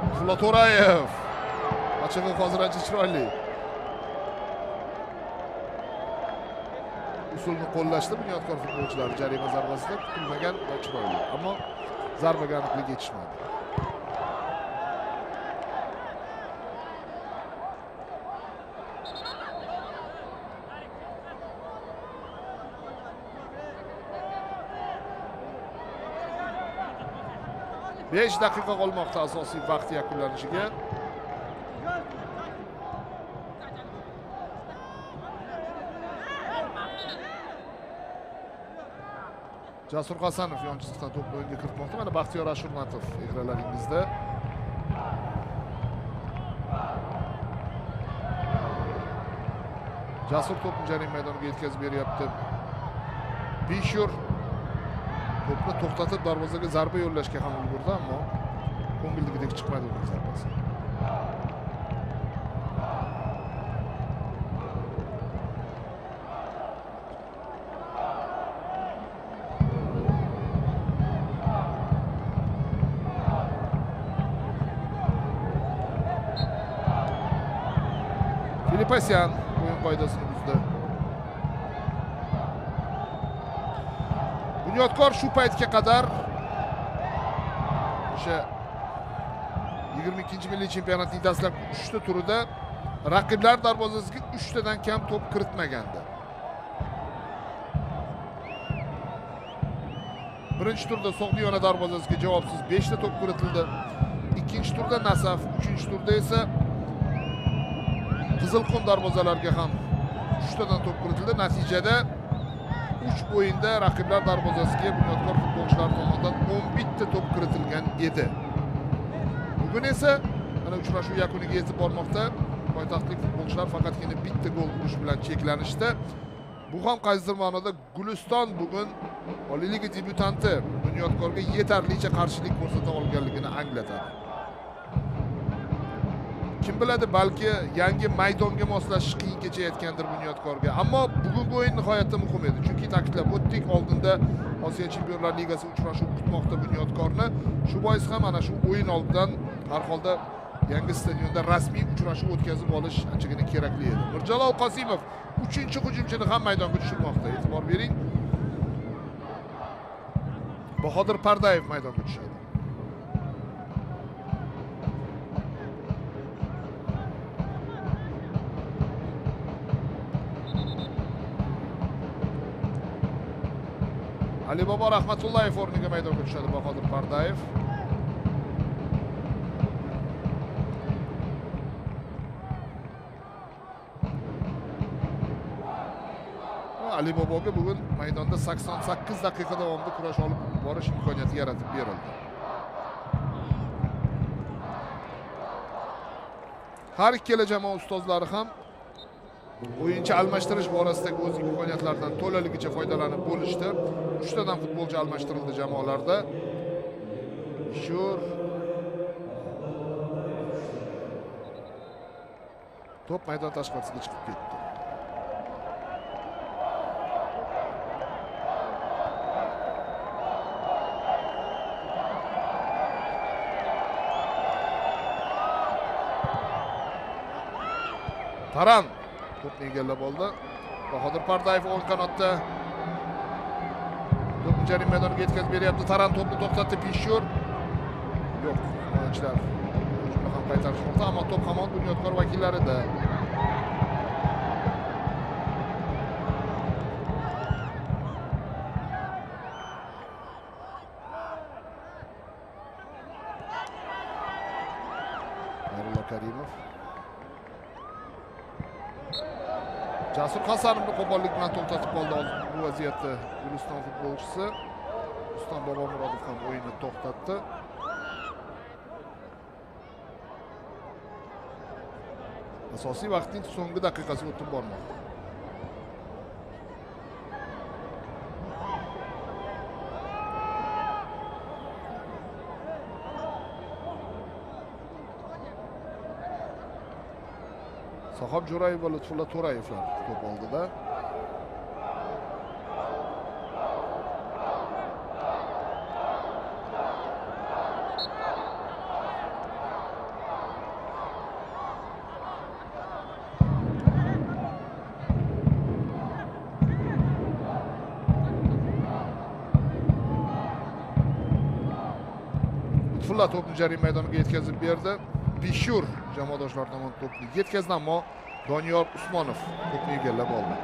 Lutfulla To'rayev. Ochig'i hozir ancha chiroyli usulni qo'llashdi Bunyodkor futbolchilari jarima zarbasida, kutilmagan va chiroyli, ammo zarbaga aniqlik yetishmadi. Besh daqiqa qolmoqda asosiy vaqt yakunlanishiga. Jasur Hasanov yon chiziqdan to'pni o'yinga kiritmoqda. Mana Baxtiyor Ashurmatov ekranlaringizda. Jasur to'pni jarima maydoniga yetkazib beryapti. Bishur to'pni to'xtatib darvozaga zarba yo'llashga ham ulgurdi, ammo ko'ngildagidek chiqmadi uning zarbasi. Filipasyan o'yin qoidasini buzdi. Bunyodkor shu paytga qadar o'sha 22-milliy chempionatning dastlabki 3 ta turida raqiblar darvozasiga 3 tadan kam to'p kiritmagandi. Birinchi turda So'g'diyona darvozasiga javobsiz 5 ta to'p kiritildi. Ikkinchi turda Nasaf, uchinchi turda esa Qizilqum darvozalarga ham 3 tadan to'p kiritildi. Natijada 3 o'yinda raqiblar darvozasiga Bunyodkor futbolchilari tomonidan 11 ta to'p kiritilgan edi. Bugun esa mana uchrashuv yakuniga yetib bormoqda. Poytaxtlik futbolchilar faqatgina bitta gol urish bilan cheklanishdi. Bu ham qaysidir ma'noda Guliston bugun Oliy liga debyutanti Bunyodkorga yetarlicha qarshilik ko'rsata olganligini anglatadi. Kim biladi, balki yangi maydonga moslashish qiyin kechayotgandir Bunyodkorga. Ammo bugungi o'yin nihoyatda muhim edi. Chunki ta'kidlab o'tdik, oldinda Osiyo Chempionlar Ligasi uchrashuvi kutmoqda Bunyodkorni. Shu bois ham ana shu o'yin oldidan har holda Yangi stadionda rasmiy uchrashuv o'tkazib olish anchagina kerakli edi. Mirjalol Qosimov 3-hujumchini ham maydonga tushirmoqda. E'tibor bering. Bahodir Pardayev maydonga tushadi. Alibobo Rahmatullayev o'rniga maydonga tushadi Bahodir Pardayev. Aliboboga bugun maydonda 88 daqiqa davomida kurash olib borish imkoniyati yaratib berildi. Har ikkala jamoa ustozlari ham o'yinchi almashtirish borasidagi o'z imkoniyatlaridan to'laligicha foydalanib bo'lishdi. 3 tadan futbolchi almashtirildi jamoalarda. Shur. To'p maydon tashqarisiga chiqib ketdi. Taran to'pni egallab oldi. Bahodir Pardayev o'ng qanotda. To'pni jarima maydoniga yetkazib beryapti. Taran to'pni to'xtatdi. Pishur. Yo'q, himoyachilar hujumni ham qaytarishmoqda, ammo to'p hamon Bunyodkor vakillarida. Xayrullo Karimov. Jasur Hasanovni qo'pollik bilan to'xtatib qoldi bu vaziyatda Guliston futbolchisi. Rustam Bobomurodov ham o'yinni to'xtatdi. Asosiy vaqtning so'nggi daqiqasi o'tib bormoqda. Sahob Jo'rayev va Lutfulla To'rayevlar to'p oldida. Lutfulla to'pni jarima maydoniga yetkazib berdi. Pishur jamoadoshlar tomon to'pni yetkazdi, ammo Doniyor Usmonov to'pni egallab oldi.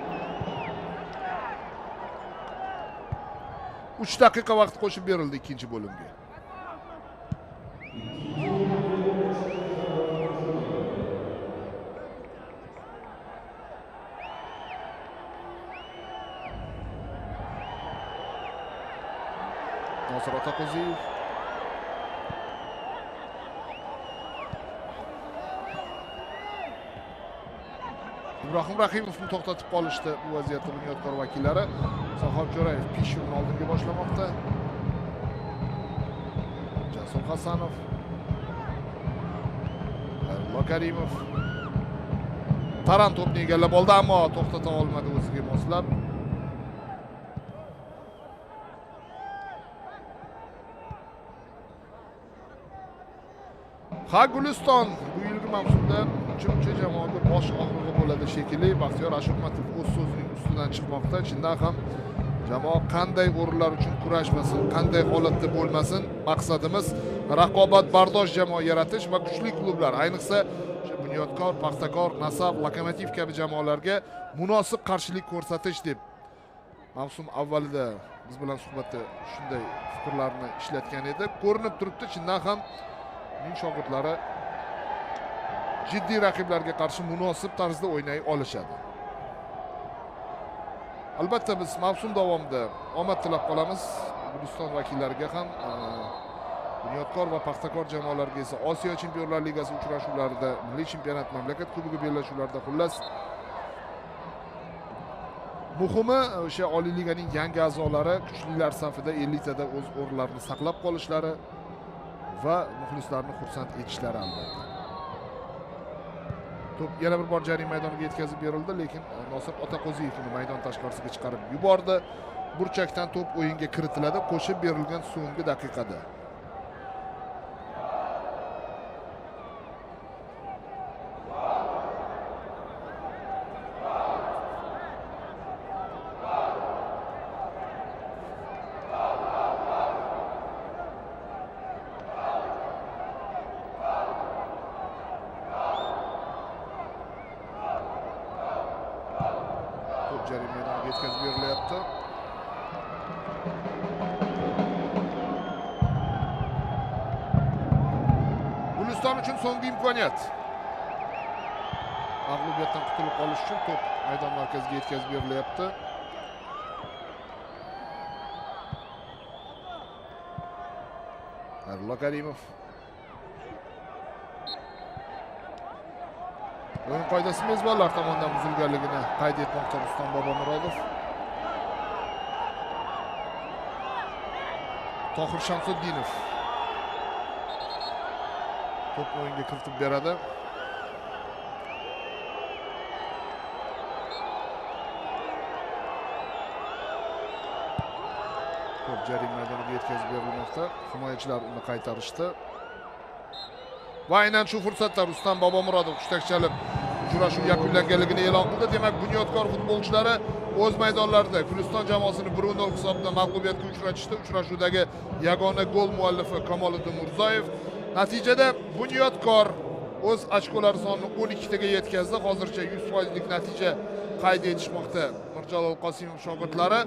3 daqiqa vaqt qo'shib berildi ikkinchi bo'limga. Nosir Otaqo'ziyev. Ibrohim Rahimovni to'xtatib qolishdi bu vaziyatda Bunyodkor vakillari. Sahob Jo'rayev Pishurni oldinga boshlamoqda. Jasur Hasanov, Xayrullo Karimov. Taran to'pni egallab oldi, ammo to'xtata olmadi o'ziga moslab. Ha, Guliston bu yilgi mavsumda uchinchi jamoaga bosh og'rig'i bo'ladi shekilli. Baxtiyor Ashurmatov o'z so'zining ustidan chiqmoqda. Chindan ham jamoa qanday o'rinlar uchun kurashmasin, qanday holatda bo'lmasin, maqsadimiz raqobatbardosh jamoa yaratish va kuchli klublar, ayniqsa Bunyodkor, Paxtakor, Nasaf, Lokomotiv kabi jamoalarga munosib qarshilik ko'rsatish deb mavsum avvalida biz bilan suhbatda shunday fikrlarni ishlatgan edi. Ko'rinib turibdi, chindan ham uning shogirdlari jiddiy raqiblarga qarshi munosib tarzda o'ynay olishadi. Albatta biz mavsum davomida omad tilab qolamiz. Guliston vakillariga ham, Bunyodkor va Paxtakor jamoalariga esa Osiyo Chempionlar Ligasi uchrashuvlarida, Milliy chempionat, mamlakat kubogi bellashuvlarida, xullas muhimi o'sha Oliy liganing yangi a'zolari kuchlilar safida elitada o'z o'rinlarini saqlab qolishlari va muxlislarni xursand etishlari albatta. To'p yana bir bor jarima maydoniga yetkazib berildi, lekin Nosir Otaqo'ziyev uni maydon tashqarisiga chiqarib yubordi. Burchakdan to'p o'yinga kiritiladi qo'shib berilgan so'nggi daqiqada. yetkazib berilyapti. Guliston uchun so'nggi imkoniyat. Mag'lubiyatdan qutulib qolish uchun to'p maydon markaziga yetkazib berilyapti. Xayrullo Karimov. O'yin qoidasi mezbonlar tomonidan buzilganligini qayd etmoqda Rustam Bobomurodov. Tohir Shamsuddinov to'pni o'yinga kiritib beradi. To'p jarima maydoniga yetkazib berilmoqda. Himoyachilar uni qaytarishdi. Va aynan shu fursatda Rustam Bobomurodov hushtak chalib uchrashuv yakunlanganligini e'lon qildi. Demak, Bunyodkor futbolchilari o'z maydonlarida Guliston jamoasini 1-0 hisobida mag'lubiyatga uchratishdi. Uchrashuvdagi yagona gol muallifi Kamoliddin Mirzoyev. Natijada Bunyodkor o'z ochkolari sonini 12 taga yetkazdi. Hozircha 100%lik natija qayd etishmoqda Mirjalol Qosimov shogirdlari.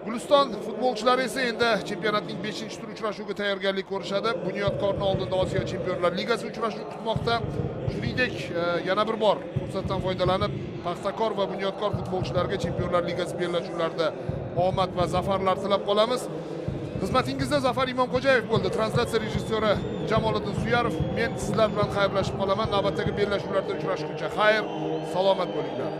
Guliston futbolchilari esa endi chempionatning 5-tur uchrashuviga tayyorgarlik ko'rishadi. Bunyodkorni oldinda Osiyo Chempionlar Ligasi uchrashuvi kutmoqda. Shuningdek, yana bir bor fursatdan foydalanib Paxtakor va Bunyodkor futbolchilariga Chempionlar Ligasi bellashuvlarida omad va zafarlar tilab qolamiz. Xizmatingizda Zafar Imomxo'jayev bo'ldi. Translyatsiya rejissyori Jamoliddin Suyarov. Men sizlar bilan xayrlashib qolaman. Navbatdagi bellashuvlarda uchrashguncha xayr, salomat bo'linglar.